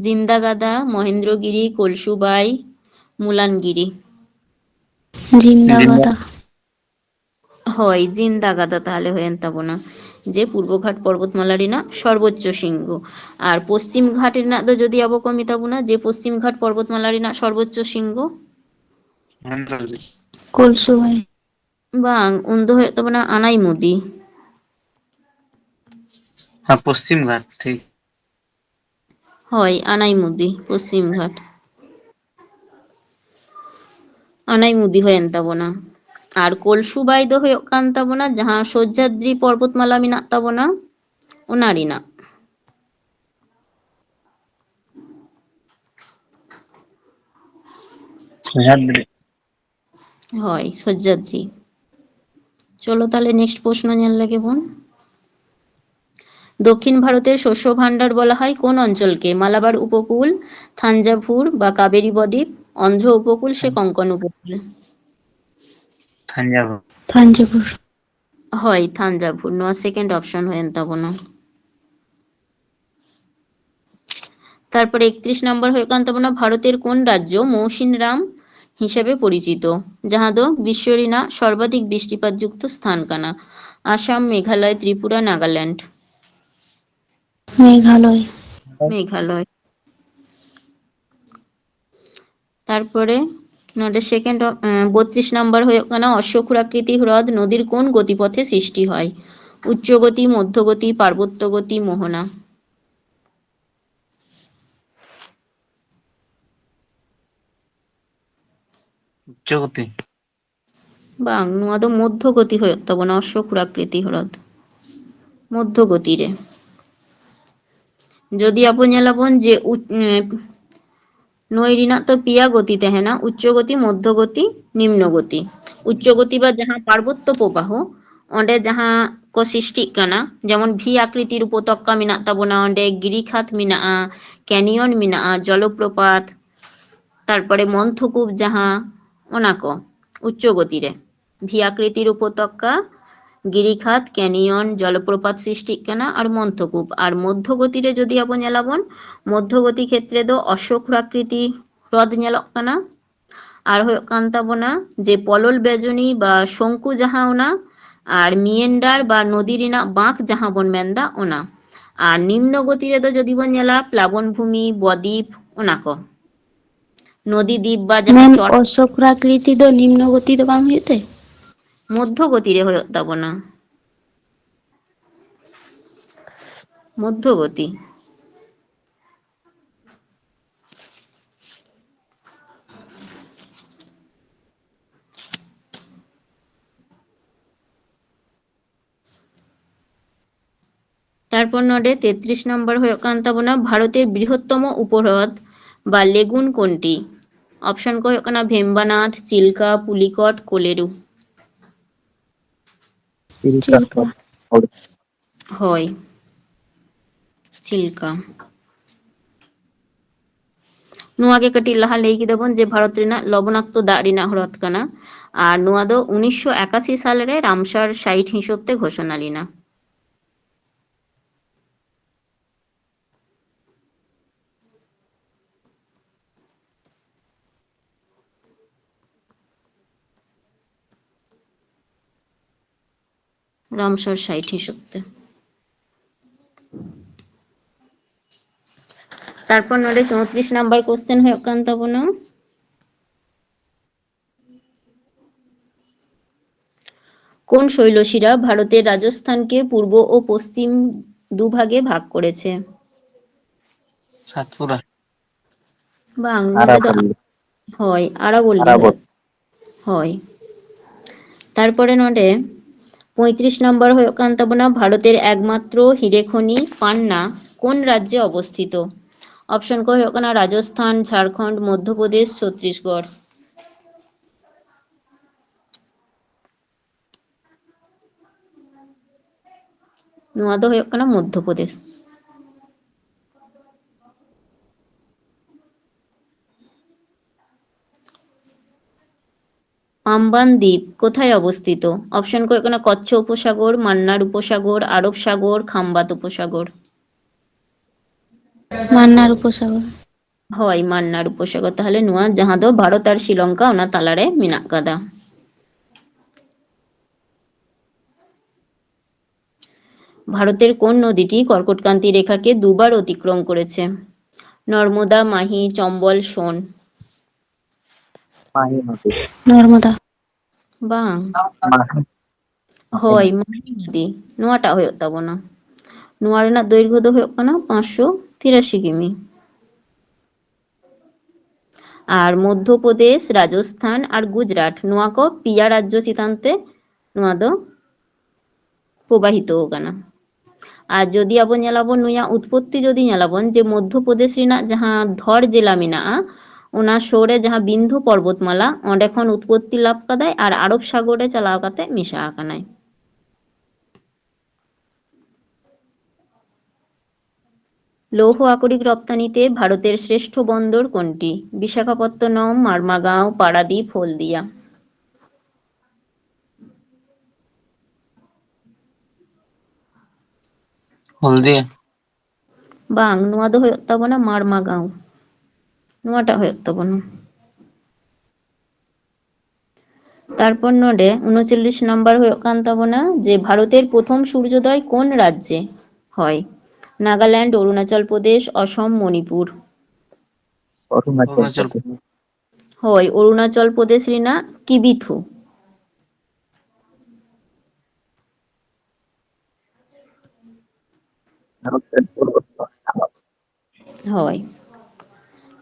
ᱡᱤᱱᱫᱟᱜᱟᱫᱟ, ᱢᱚᱦᱮᱱᱫᱨᱚᱜᱤᱨᱤ, ᱠᱚᱞᱥᱩᱵᱟᱭ, ᱢᱩᱞᱟᱱᱜᱤᱨᱤ᱾ ᱡᱤᱱᱫᱟᱜᱟᱫᱟ᱾ ᱦᱳᱭ, ᱡᱤᱱᱫᱟᱜᱟᱫᱟ ᱛᱟᱦᱚᱞᱮ ᱦᱩᱭᱮᱱ ᱛᱟᱵᱚᱱᱟ ᱡᱮ ᱯᱩᱨᱵᱚ ᱜᱷᱟᱴ ᱯᱚᱨᱵᱚᱛᱢᱟᱞᱟ ᱨᱮᱱᱟᱜ ᱥᱚᱨᱵᱳᱪᱪᱚ ᱥᱤᱝᱜᱚ᱾ ᱟᱨ ᱯᱚᱥᱪᱤᱢ ᱜᱷᱟᱴ ᱨᱮᱱᱟᱜ ᱫᱚ ᱡᱩᱫᱤ ᱟᱵᱚ ᱠᱚ ᱢᱮᱛᱟ ᱵᱚᱱᱟ ᱡᱮ ᱯᱚᱥᱪᱤᱢ ᱜᱷᱟᱴ ᱯᱚᱨᱵᱚᱛᱢᱟᱞᱟ ᱨᱮᱱᱟᱜ ᱥᱚᱨᱵᱳᱪᱪᱚ ᱥᱤᱝᱜᱚ? ᱠᱚᱞᱥᱩᱵᱟᱭ᱾ ᱵᱟᱝ, ᱩᱱ ᱫᱚ ᱦᱩᱭᱩᱜ ᱛᱟᱵᱚᱱᱟ ᱟᱱᱟᱭᱢᱩᱫᱤ᱾ ᱦᱮᱸ, ᱯᱚᱥᱪᱤᱢ ᱜᱷᱟᱴ, ᱴᱷᱤᱠ᱾ ᱦᱳᱭ, ᱟᱱᱟᱭᱢᱩᱫᱤ, ᱯᱚᱥᱪᱤᱢ ᱜᱷᱟᱴ᱾ ᱟᱱᱟᱭᱢᱩᱫᱤ ᱦᱩᱭᱮᱱ ᱛᱟᱵᱚᱱᱟ᱾ ᱟᱨ ᱠᱚᱞᱥᱩᱵᱟᱭ ᱫᱚ ᱦᱩᱭᱩᱜ ᱠᱟᱱ ᱛᱟᱵᱚᱱᱟ ᱡᱟᱦᱟᱸ ᱥᱚᱦᱡᱟᱫᱽᱨᱤ ᱯᱚᱨᱵᱚᱛᱢᱟᱞᱟ ᱢᱮᱱᱟᱜ ᱛᱟᱵᱚᱱᱟ, ᱚᱱᱟ ᱨᱮᱱᱟᱜ᱾ ᱥᱚᱦᱡᱟᱫᱽᱨᱤ᱾ ᱦᱳᱭ, ᱥᱚᱦᱡᱟᱫᱽᱨᱤ᱾ ᱪᱚᱞᱚ ᱛᱟᱦᱞᱮ next ᱯᱨᱚᱥᱱᱚ ᱧᱮᱞ ᱞᱮᱜᱮ ᱵᱚᱱ᱾ দক্ষিণ ভারতের শস্য ভাণ্ডার বলা হয় কোন অঞ্চলকে? মালাবার উপকূল, থাঞ্জাভুর বা কাবেরী বদ্বীপ, অন্ধ্র উপকূল সে কঙ্কন উপকূল? থাঞ্জাভুর। থাঞ্জাভুর। ᱦᱳᱭ, ᱛᱷᱟᱧᱡᱟᱵᱷᱩᱨ᱾ ᱱᱚᱣᱟ second option ᱦᱩᱭᱮᱱ ᱛᱟᱵᱚᱱᱟ᱾ ᱛᱟᱨᱯᱚᱨᱮ ᱮᱠᱛᱨᱤᱥ ᱱᱟᱢᱵᱟᱨ ᱦᱩᱭᱩᱜ ᱠᱟᱱ ᱛᱟᱵᱚᱱᱟ ᱵᱷᱟᱨᱚᱛᱮᱨ ᱠᱳᱱ ᱨᱟᱡᱽᱡᱚ ᱢᱳᱣᱥᱤᱱ ᱨᱟᱢ ᱦᱤᱥᱟᱹᱵᱮ ᱯᱚᱨᱤᱪᱤᱛᱚ, ᱡᱟᱦᱟᱸ ᱫᱚ ᱵᱤᱥᱥᱚ ᱨᱮᱱᱟᱜ ᱥᱚᱨᱵᱟᱫᱷᱤᱠ ᱵᱤᱥᱴᱤᱯᱟᱛ ᱡᱩᱠᱛᱚ ᱥᱛᱷᱟᱱ ᱠᱟᱱᱟ? ᱟᱥᱟᱢ, ᱢᱮᱜᱷᱟᱞᱚᱭ, ᱛᱨᱤᱯᱩᱨᱟ, ᱱᱟᱜᱟᱞᱮᱱᱰ᱾ ᱢᱮᱜᱷᱟᱞᱚᱭ᱾ ᱢᱮᱜᱷᱟᱞᱚᱭ᱾ ᱛᱟᱨᱯᱚᱨᱮ ᱱᱚᱰᱮ second, ᱮᱸ, ᱵᱚᱛᱨᱤᱥ ᱱᱟᱢᱵᱟᱨ ᱦᱩᱭᱩᱜ ᱠᱟᱱᱟ ᱚᱥᱳᱠᱷᱨᱟᱠᱨᱤᱛᱤ ᱦᱨᱚᱫ ᱱᱚᱫᱤᱨ ᱠᱳᱱ ᱜᱚᱛᱤᱯᱚᱛᱷᱮ ᱥᱨᱤᱥᱴᱤ ᱦᱚᱭ? ᱩᱪᱪᱚ ᱜᱚᱛᱤ, ᱢᱚᱫᱽᱫᱷᱚ ᱜᱚᱛᱤ, ᱯᱟᱨᱵᱚᱛᱛᱚ ᱜᱚᱛᱤ, ᱢᱳᱦᱚᱱᱟ᱾ ᱩᱪᱪᱚ ᱜᱚᱛᱤ᱾ ᱵᱟᱝ, ᱱᱚᱣᱟ ᱫᱚ ᱢᱚᱫᱽᱫᱷᱚ ᱜᱚᱛᱤ ᱦᱩᱭᱩᱜ ᱛᱟᱵᱚᱱᱟ, ᱚᱥᱳᱠᱷᱨᱟᱠᱨᱤᱛᱤ ᱦᱨᱚᱫ᱾ ᱢᱚᱫᱽᱫᱷᱚ ᱜᱚᱛᱤ ᱨᱮ᱾ ᱡᱩᱫᱤ ᱟᱵᱚ ᱧᱮᱞᱟᱵᱚᱱ ᱡᱮ ᱩᱪ-, ᱮᱸ, ᱱᱚᱭ ᱨᱮᱱᱟᱜ ᱛᱚ ᱯᱮᱭᱟ ᱜᱚᱛᱤ ᱛᱟᱦᱮᱱᱟ, ᱩᱪᱪᱚ ᱜᱚᱛᱤ, ᱢᱚᱫᱽᱫᱷᱚ ᱜᱚᱛᱤ, ᱱᱤᱢᱱᱚ ᱜᱚᱛᱤ᱾ ᱩᱪᱪᱚ ᱜᱚᱛᱤ ᱵᱟ ᱡᱟᱦᱟᱸ ᱯᱟᱨᱵᱚᱛᱛᱚ ᱯᱨᱚᱵᱟᱦᱚ, ᱚᱸᱰᱮ ᱡᱟᱦᱟᱸ ᱠᱚ ᱥᱨᱤᱥᱴᱤᱜ ᱠᱟᱱᱟ, ᱡᱮᱢᱚᱱ ᱵᱷᱤ ᱟᱠᱨᱤᱛᱤᱨ ᱩᱯᱚᱛᱚᱠᱟ ᱢᱮᱱᱟᱜ ᱛᱟᱵᱚᱱᱟ, ᱚᱸᱰᱮ ᱜᱤᱨᱤᱠᱷᱟᱛ ᱢᱮᱱᱟᱜᱼᱟ, ᱠᱮᱱᱤᱭᱚᱱ ᱢᱮᱱᱟᱜᱼᱟ, ᱡᱚᱞᱚᱯᱨᱚᱯᱟᱛ, ᱛᱟᱨᱯᱚᱨᱮ ᱢᱚᱱᱛᱷᱚᱠᱩᱯ ᱡᱟᱦᱟᱸ, ᱚᱱᱟ ᱠᱚ ᱩᱪᱪᱚ ᱜᱚᱛᱤ ᱨᱮ᱾ ᱵᱷᱤ ᱟᱠᱨᱤᱛᱤᱨ ᱩᱯᱚᱛᱚᱠᱟ, ᱜᱤᱨᱤᱠᱷᱟᱛ, ᱠᱮᱱᱤᱭᱚᱱ, ᱡᱚᱞᱚᱯᱨᱚᱯᱟᱛ ᱥᱨᱤᱥᱴᱤᱜ ᱠᱟᱱᱟ, ᱟᱨ ᱢᱚᱱᱛᱷᱚᱠᱩᱯ᱾ ᱟᱨ ᱢᱚᱫᱽᱫᱷᱚ ᱜᱚᱛᱤ ᱨᱮ ᱡᱩᱫᱤ ᱟᱵᱚ ᱧᱮᱞᱟᱵᱚᱱ, ᱢᱚᱫᱽᱫᱷᱚ ᱜᱚᱛᱤ ᱠᱷᱮᱛᱨᱮ ᱫᱚ ᱚᱥᱳᱠᱷᱨᱟᱠᱨᱤᱛᱤ ᱦᱨᱚᱫ ᱧᱮᱞᱚᱜ ᱠᱟᱱᱟ᱾ ᱟᱨ ᱦᱩᱭᱩᱜ ᱠᱟᱱ ᱛᱟᱵᱚᱱᱟ ᱡᱮ ᱯᱚᱞᱚᱞ ᱵᱮᱡᱚᱱᱤ ᱵᱟ ᱥᱚᱝᱠᱩ ᱡᱟᱦᱟᱸ ᱚᱱᱟ, ᱟᱨ meander ᱵᱟ ᱱᱚᱫᱤ ᱨᱮᱱᱟᱜ ᱵᱟᱸᱠ ᱡᱟᱦᱟᱸ ᱵᱚᱱ ᱢᱮᱱᱫᱟ ᱚᱱᱟ᱾ ᱟᱨ ᱱᱤᱢᱱᱚ ᱜᱚᱛᱤ ᱨᱮᱫᱚ ᱡᱩᱫᱤ ᱵᱚᱱ ᱧᱮᱞᱟ ᱯᱞᱟᱵᱚᱱ ᱵᱷᱩᱢᱤ, ᱵᱚᱫᱤᱯ, ᱚᱱᱟ ᱠᱚ᱾ ᱱᱚᱫᱤ ᱫᱤᱯ ᱵᱟ ᱡᱟᱦᱟᱸ ᱢᱮᱢ, ᱪᱚᱴ ᱚᱥᱳᱠᱷᱨᱟᱠᱨᱤᱛᱤ ᱫᱚ ᱱᱤᱢᱱᱚ ᱜᱚᱛᱤ ᱫᱚ ᱵᱟᱝ ᱦᱩᱭᱩᱜ ᱛᱮ? ᱢᱚᱫᱽᱫᱷᱚ ᱜᱚᱛᱤ ᱨᱮ ᱦᱩᱭᱩᱜ ᱛᱟᱵᱚᱱᱟ᱾ ᱢᱚᱫᱽᱫᱷᱚ ᱜᱚᱛᱤ᱾ ᱛᱟᱨᱯᱚᱨ ᱱᱚᱰᱮ ᱛᱮᱛᱨᱤᱥ ᱱᱚᱢᱵᱚᱨ ᱦᱩᱭᱩᱜ ᱠᱟᱱ ᱛᱟᱵᱚᱱᱟ ᱵᱷᱟᱨᱚᱛᱮᱨ ᱵᱨᱤᱦᱚᱛᱛᱚᱢᱚ ᱩᱯᱦᱨᱚᱫ ᱵᱟ ᱞᱮᱜᱩᱱ ᱠᱚᱱᱴᱤ? ᱚᱯᱥᱚᱱ ᱠᱚ ᱦᱩᱭᱩᱜ ᱠᱟᱱᱟ ᱵᱷᱮᱢᱵᱟᱱᱟᱫᱽ, ᱪᱤᱞᱠᱟ, ᱯᱩᱞᱤᱠᱚᱴ, ᱠᱳᱞᱮᱨᱩ᱾ ᱪᱤᱞᱠᱟ᱾ ᱦᱳᱭ, ᱪᱤᱞᱠᱟ᱾ ᱱᱚᱣᱟ ᱜᱮ ᱠᱟᱹᱴᱤᱡ ᱞᱟᱦᱟ ᱞᱟᱹᱭ ᱠᱮᱫᱟ ᱵᱚᱱ ᱡᱮ ᱵᱷᱟᱨᱚᱛ ᱨᱮᱱᱟᱜ ᱞᱚᱵᱚᱱᱟᱠᱛᱚ ᱫᱟᱜ ᱨᱮᱱᱟᱜ ᱦᱨᱚᱫ ᱠᱟᱱᱟ, ᱟᱨ ᱱᱚᱣᱟ ᱫᱚ ᱩᱱᱤᱥᱥᱚ ᱮᱠᱟᱥᱤ ᱥᱟᱞ ᱨᱮ ᱨᱟᱢᱥᱟᱨ ᱥᱟᱭᱤᱴ ᱦᱤᱥᱟᱹᱵ ᱛᱮ ᱜᱷᱳᱥᱚᱱᱟ ᱞᱮᱱᱟ᱾ ᱨᱟᱢᱥᱟᱨ ᱥᱟᱭᱤᱴ ᱦᱤᱥᱟᱹᱵ ᱛᱮ᱾ ᱛᱟᱨᱯᱚᱨ ᱱᱚᱰᱮ ᱪᱳᱭᱛᱨᱤᱥ ᱱᱟᱢᱵᱟᱨ ᱠᱚᱥᱪᱮᱱ ᱦᱩᱭᱩᱜ ᱠᱟᱱ ᱛᱟᱵᱚᱱᱟ, কোন শৈলশিরা ভারতের রাজস্থানকে পূর্ব ও পশ্চিম দুভাগে ভাগ করেছে? সাতপুরা। ᱵᱟᱝ, ᱱᱚᱰᱮ ᱫᱚ ᱟᱨᱟᱵᱚᱞᱞᱤ᱾ ᱦᱳᱭ, ᱟᱨᱟᱵᱚᱞᱞᱤ ᱦᱩᱭᱩᱜ᱾ ᱟᱨᱟᱵᱚᱞᱞᱤ᱾ ᱦᱳᱭ᱾ ᱛᱟᱨᱯᱚᱨᱮ ᱱᱚᱰᱮ ᱯᱚᱸᱭᱛᱨᱤᱥ ᱱᱚᱢᱵᱚᱨ ᱦᱩᱭᱩᱜ ᱠᱟᱱ ᱛᱟᱵᱚᱱᱟ ᱵᱷᱟᱨᱚᱛᱮᱨ ᱮᱠᱢᱟᱛᱨᱚ ᱦᱤᱨᱮᱠᱷᱚᱱᱤ ᱯᱟᱱᱱᱟ ᱠᱳᱱ ᱨᱟᱡᱽᱡᱮ ᱚᱵᱚᱥᱛᱷᱤᱛᱚ? ᱚᱯᱥᱚᱱ ᱠᱚ ᱦᱩᱭᱩᱜ ᱠᱟᱱᱟ ᱨᱟᱡᱚᱥᱛᱷᱟᱱ, ᱡᱷᱟᱲᱠᱷᱚᱸᱰ, ᱢᱚᱫᱽᱫᱷᱚ ᱯᱨᱚᱫᱮᱥ, ᱪᱷᱚᱛᱨᱤᱥᱜᱚᱲ᱾ ᱱᱚᱣᱟ ᱫᱚ ᱦᱩᱭᱩᱜ ᱠᱟᱱᱟ ᱢᱚᱫᱽᱫᱷᱚ ᱯᱨᱚᱫᱮᱥ᱾ ᱟᱢᱵᱟᱱ ᱫᱤᱯ ᱠᱳᱛᱷᱟᱭ ᱚᱵᱚᱥᱛᱷᱤᱛᱚ? ᱚᱯᱥᱚᱱ ᱠᱚ ᱦᱩᱭᱩᱜ ᱠᱟᱱᱟ ᱠᱚᱪᱪᱷᱚ ᱩᱯᱚᱥᱟᱜᱚᱨ, ᱢᱟᱱᱱᱟᱨ ᱩᱯᱚᱥᱟᱜᱚᱨ, ᱟᱨᱚᱵ ᱥᱟᱜᱚᱨ, ᱠᱷᱟᱢᱵᱟᱛ ᱩᱯᱚᱥᱟᱜᱚᱨ᱾ ᱢᱟᱱᱱᱟᱨ ᱩᱯᱚᱥᱟᱜᱚᱨ᱾ ᱦᱳᱭ, ᱢᱟᱱᱱᱟᱨ ᱩᱯᱚᱥᱟᱜᱚᱨ᱾ ᱛᱟᱦᱞᱮ ᱱᱚᱣᱟ ᱡᱟᱦᱟᱸ ᱫᱚ ᱵᱷᱟᱨᱚᱛ ᱟᱨ ᱥᱨᱤᱞᱚᱝᱠᱟ ᱚᱱᱟ ᱛᱟᱞᱟᱨᱮ ᱢᱮᱱᱟᱜ ᱠᱟᱫᱟ᱾ ভারতের কোন নদীটি কর্কটক্রান্তি রেখাকে দুবার অতিক্রম করেছে? নর্মদা, মাহি, চম্বল, সোন। মাহি নদী। নর্মদা। ᱵᱟᱝ᱾ ᱢᱟᱦᱤ᱾ ᱦᱳᱭ, ᱢᱟᱦᱤ ᱱᱚᱫᱤ᱾ ᱱᱚᱣᱟᱴᱟᱜ ᱦᱩᱭᱩᱜ ᱛᱟᱵᱚᱱᱟ᱾ ᱱᱚᱣᱟ ᱨᱮᱱᱟᱜ ᱫᱳᱭᱨᱜᱷᱚ ᱫᱚ ᱦᱩᱭᱩᱜ ᱠᱟᱱᱟ ᱯᱟᱸᱪᱥᱚ ᱛᱤᱨᱟᱥᱤ ᱠᱤᱢᱤ᱾ ᱟᱨ ᱢᱚᱫᱽᱫᱷᱚ ᱯᱨᱚᱫᱮᱥ, ᱨᱟᱡᱚᱥᱛᱷᱟᱱ ᱟᱨ ᱜᱩᱡᱽᱨᱟᱴ, ᱱᱚᱣᱟ ᱠᱚ ᱯᱮᱭᱟ ᱨᱟᱡᱽᱡᱚ ᱪᱮᱛᱟᱱ ᱛᱮ ᱱᱚᱣᱟ ᱫᱚ ᱯᱨᱚᱵᱟᱦᱤᱛᱚ ᱟᱠᱟᱱᱟ᱾ ᱟᱨ ᱡᱩᱫᱤ ᱟᱵᱚ ᱧᱮᱞᱟᱵᱚᱱ ᱱᱩᱭᱟᱜ ᱩᱛᱯᱚᱛᱛᱤ, ᱡᱩᱫᱤ ᱧᱮᱞᱟᱵᱚᱱ ᱡᱮ ᱢᱚᱫᱽᱫᱷᱚ ᱯᱨᱚᱫᱮᱥ ᱨᱮᱱᱟᱜ ᱡᱟᱦᱟᱸ ᱫᱷᱚᱨ ᱡᱮᱞᱟ ᱢᱮᱱᱟᱜᱼᱟ, ᱚᱱᱟ ᱥᱩᱨ ᱨᱮ ᱡᱟᱦᱟᱸ ᱵᱤᱱᱫᱷᱩ ᱯᱚᱨᱵᱚᱛᱢᱟᱞᱟ, ᱚᱸᱰᱮ ᱠᱷᱚᱱ ᱩᱛᱯᱚᱛᱛᱤ ᱞᱟᱵᱷ ᱠᱟᱫᱟᱭ ᱟᱨ ᱟᱨᱚᱵ ᱥᱟᱜᱚᱨ ᱨᱮ ᱪᱟᱞᱟᱣ ᱠᱟᱛᱮ ᱢᱮᱥᱟ ᱟᱠᱟᱱᱟᱭ᱾ ᱞᱳᱦ আকরিক রপ্তানিতে ভারতের শ্রেষ্ঠ বন্দর কোনটি? বিশাখাপত্তনম, মারমাগাঁও, পারাদ্বীপ, হলদিয়া। ᱦᱚᱞᱫᱤᱭᱟ᱾ ᱵᱟᱝ, ᱱᱚᱣᱟ ᱫᱚ ᱦᱩᱭᱩᱜ ᱛᱟᱵᱚᱱᱟ ᱢᱟᱨᱢᱟᱜᱟᱸᱣ᱾ ᱱᱚᱣᱟᱴᱟᱜ ᱦᱩᱭᱩᱜ ᱛᱟᱵᱚᱱᱟ᱾ ᱛᱟᱨᱯᱚᱨ ᱱᱚᱰᱮ ᱩᱱᱩᱪᱚᱞᱞᱤᱥ ᱱᱟᱢᱵᱟᱨ ᱦᱩᱭᱩᱜ ᱠᱟᱱ ᱛᱟᱵᱚᱱᱟ ᱡᱮ ᱵᱷᱟᱨᱚᱛᱮᱨ ᱯᱨᱚᱛᱷᱚᱢ ᱥᱩᱨᱡᱳᱫᱚᱭ ᱠᱳᱱ ᱨᱟᱡᱽᱡᱮ ᱦᱚᱭ? ᱱᱟᱜᱟᱞᱮᱱᱰ, ᱚᱨᱩণᱟᱪᱚᱞ ᱯᱨᱚᱫᱮᱥ, ᱚᱥᱚᱢ, ᱢᱚᱱᱤᱯᱩᱨ᱾ ᱚᱨᱩᱱᱟᱪᱚᱞ ᱚᱨᱩᱱᱟᱪᱚᱞ᱾ ᱯᱨᱚᱫᱮᱥ᱾ ᱦᱳᱭ, ᱚᱨᱩᱱᱟᱪᱚᱞ ᱯᱨᱚᱫᱮᱥ ᱨᱮᱱᱟᱜ ᱠᱤᱵᱤᱛᱷᱩ᱾ ᱦᱳᱭ᱾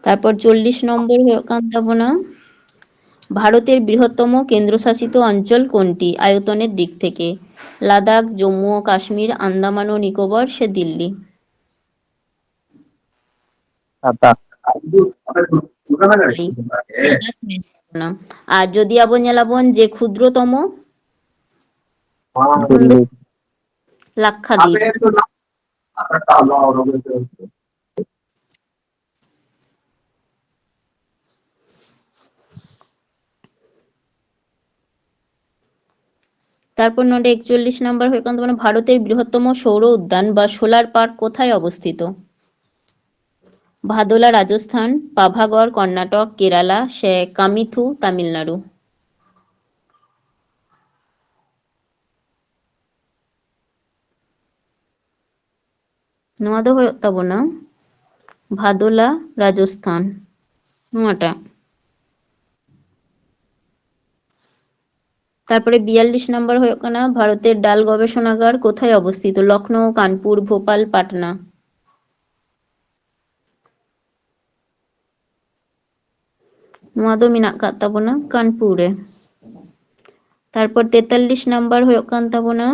ᱛᱟᱨᱯᱚᱨ ᱪᱚᱞᱞᱤᱥ ᱱᱚᱢᱵᱚᱨ ᱦᱩᱭᱩᱜ ᱠᱟᱱ ᱛᱟᱵᱚᱱᱟ ᱵᱷᱟᱨᱚᱛᱮᱨ ᱵᱨᱤᱦᱚᱛᱛᱚᱢ ᱠᱮᱱᱫᱨᱚ ᱥᱟᱥᱤᱛ ᱚᱧᱪᱚᱞ ᱠᱳᱱᱴᱤ ᱟᱭᱚᱛᱚᱱᱮᱨ ᱫᱤᱠ ᱛᱷᱮᱠᱮ? ᱞᱟᱫᱟᱠᱷ, ᱡᱚᱢᱢᱩ ᱳ ᱠᱟᱥᱢᱤᱨ, ᱟᱱᱫᱟᱢᱟᱱ ᱳ ᱱᱤᱠᱳᱵᱚᱨ ᱥᱮ ᱫᱤᱞᱞᱤ? ᱞᱟᱫᱟᱠᱷ᱾ ᱞᱟᱫᱟᱠᱷ ᱢᱮᱱᱟᱜ ᱛᱟᱵᱚᱱᱟ᱾ ᱟᱨ ᱡᱩᱫᱤ ᱟᱵᱚ ᱧᱮᱞᱟᱵᱚᱱ ᱡᱮ ᱠᱷᱩᱫᱨᱚᱛᱚᱢᱚ, ᱫᱤᱞᱞᱤ᱾ ᱞᱟᱠᱠᱷᱟᱫᱤᱯ᱾ ᱛᱟᱨᱯᱚᱨ ᱱᱚᱰᱮ ᱮᱠᱪᱚᱞᱞᱤᱥ ᱱᱟᱢᱵᱟᱨ ᱦᱩᱭᱩᱜ ᱠᱟᱱ ᱛᱟᱵᱚᱱᱟ ᱵᱷᱟᱨᱚᱛᱮᱨ ᱵᱨᱤᱦᱚᱛᱛᱚᱢ ᱥᱳᱣᱨ ᱩᱫᱽᱫᱟᱱ ᱵᱟ ᱥᱳᱞᱟᱨ ᱯᱟᱨᱠ ᱠᱳᱛᱷᱟᱭ ᱚᱵᱚᱥᱛᱷᱤᱛᱚ? ᱵᱷᱟᱫᱳᱞᱟ ᱨᱟᱡᱚᱥᱛᱷᱟᱱ, ᱯᱟᱵᱷᱟᱜᱚᱲ ᱠᱚᱨᱱᱟᱴᱚᱠ, ᱠᱮᱨᱟᱞᱟ ᱥᱮ ᱠᱟᱢᱤᱛᱷᱩ ᱛᱟᱢᱤᱞᱱᱟᱲᱩ? ᱱᱚᱣᱟ ᱫᱚ ᱦᱩᱭᱩᱜ ᱛᱟᱵᱚᱱᱟ ᱵᱷᱟᱫᱳᱞᱟ ᱨᱟᱡᱚᱥᱛᱷᱟᱱ, ᱱᱚᱣᱟᱴᱟᱜ᱾ ᱛᱟᱨᱯᱚᱨᱮ ᱵᱤᱭᱟᱞᱞᱤᱥ ᱱᱟᱢᱵᱟᱨ ᱦᱩᱭᱩᱜ ᱠᱟᱱᱟ ᱵᱷᱟᱨᱚᱛᱮᱨ ᱰᱟᱞ ᱜᱚᱵᱮᱥᱚᱱᱟᱜᱟᱨ ᱠᱳᱛᱷᱟᱭ ᱚᱵᱚᱥᱛᱷᱤᱛᱚ? ᱞᱚᱠᱷᱱᱳ, ᱠᱟᱱᱯᱩᱨ, ᱵᱷᱳᱯᱟᱞ, ᱯᱟᱴᱱᱟ? ᱱᱚᱣᱟ ᱫᱚ ᱢᱮᱱᱟᱜ ᱟᱠᱟᱫ ᱛᱟᱵᱚᱱᱟ ᱠᱟᱱᱯᱩᱨ ᱨᱮ᱾ ᱛᱟᱨᱯᱚᱨ ᱛᱮᱛᱟᱞᱞᱤᱥ ᱱᱟᱢᱵᱟᱨ ᱦᱩᱭᱩᱜ ᱠᱟᱱ ᱛᱟᱵᱚᱱᱟ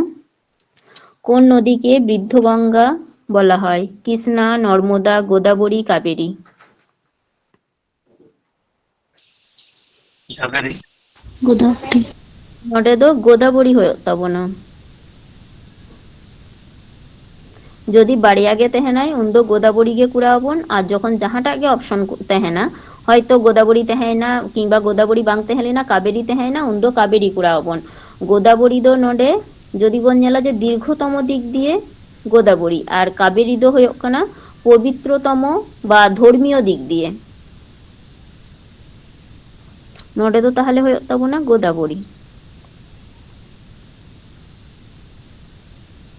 কোন নদীকে বৃদ্ধ গঙ্গা বলা হয়? কৃষ্ণা, নর্মদা, গোদাবরী, কাবেরী। ᱜᱳᱫᱟᱵᱚᱨᱤ᱾ ᱱᱚᱰᱮ ᱫᱚ ᱜᱳᱫᱟᱵᱚᱨᱤ ᱦᱩᱭᱩᱜ ᱛᱟᱵᱚᱱᱟ᱾ ᱡᱩᱫᱤ ᱵᱟᱨᱭᱟ ᱜᱮ ᱛᱟᱦᱮᱱᱟᱭ, ᱩᱱᱫᱚ ᱜᱳᱫᱟᱵᱚᱨᱤ ᱜᱮ ᱠᱚᱨᱟᱣ ᱟᱵᱚᱱ, ᱟᱨ ᱡᱚᱠᱷᱚᱱ ᱡᱟᱦᱟᱸᱴᱟᱜ ᱜᱮ ᱚᱯᱥᱚᱱ ᱛᱟᱦᱮᱱᱟ, ᱦᱚᱭᱛᱚ ᱜᱳᱫᱟᱵᱚᱨᱤ ᱛᱟᱦᱮᱸᱭᱮᱱᱟ ᱠᱤᱝᱵᱟ ᱜᱳᱫᱟᱵᱚᱨᱤ ᱵᱟᱝ ᱛᱟᱦᱮᱸ ᱞᱮᱱᱟ, ᱠᱟᱵᱮᱨᱤ ᱛᱟᱦᱮᱸᱭᱮᱱᱟ, ᱩᱱᱫᱚ ᱠᱟᱵᱮᱨᱤ ᱠᱚᱨᱟᱣ ᱟᱵᱚᱱ᱾ ᱜᱳᱫᱟᱵᱚᱨᱤ ᱫᱚ ᱱᱚᱰᱮ ᱡᱩᱫᱤ ᱵᱚᱱ ᱧᱮᱞᱟ ᱡᱮ ᱫᱤᱨᱜᱷᱚᱛᱚᱢᱚ ᱫᱤᱠ ᱫᱤᱭᱮ ᱜᱳᱫᱟᱵᱚᱨᱤ, ᱟᱨ ᱠᱟᱵᱮᱨᱤ ᱫᱚ ᱦᱩᱭᱩᱜ ᱠᱟᱱᱟ ᱯᱚᱵᱤᱛᱨᱚᱛᱚᱢᱚ ᱵᱟ ᱫᱷᱚᱨᱢᱤᱭᱚ ᱫᱤᱠ ᱫᱤᱭᱮ᱾ ᱱᱚᱰᱮ ᱫᱚ ᱛᱟᱦᱚᱞᱮ ᱦᱩᱭᱩᱜ ᱛᱟᱵᱚᱱᱟ ᱜᱳᱫᱟᱵᱚᱨᱤ᱾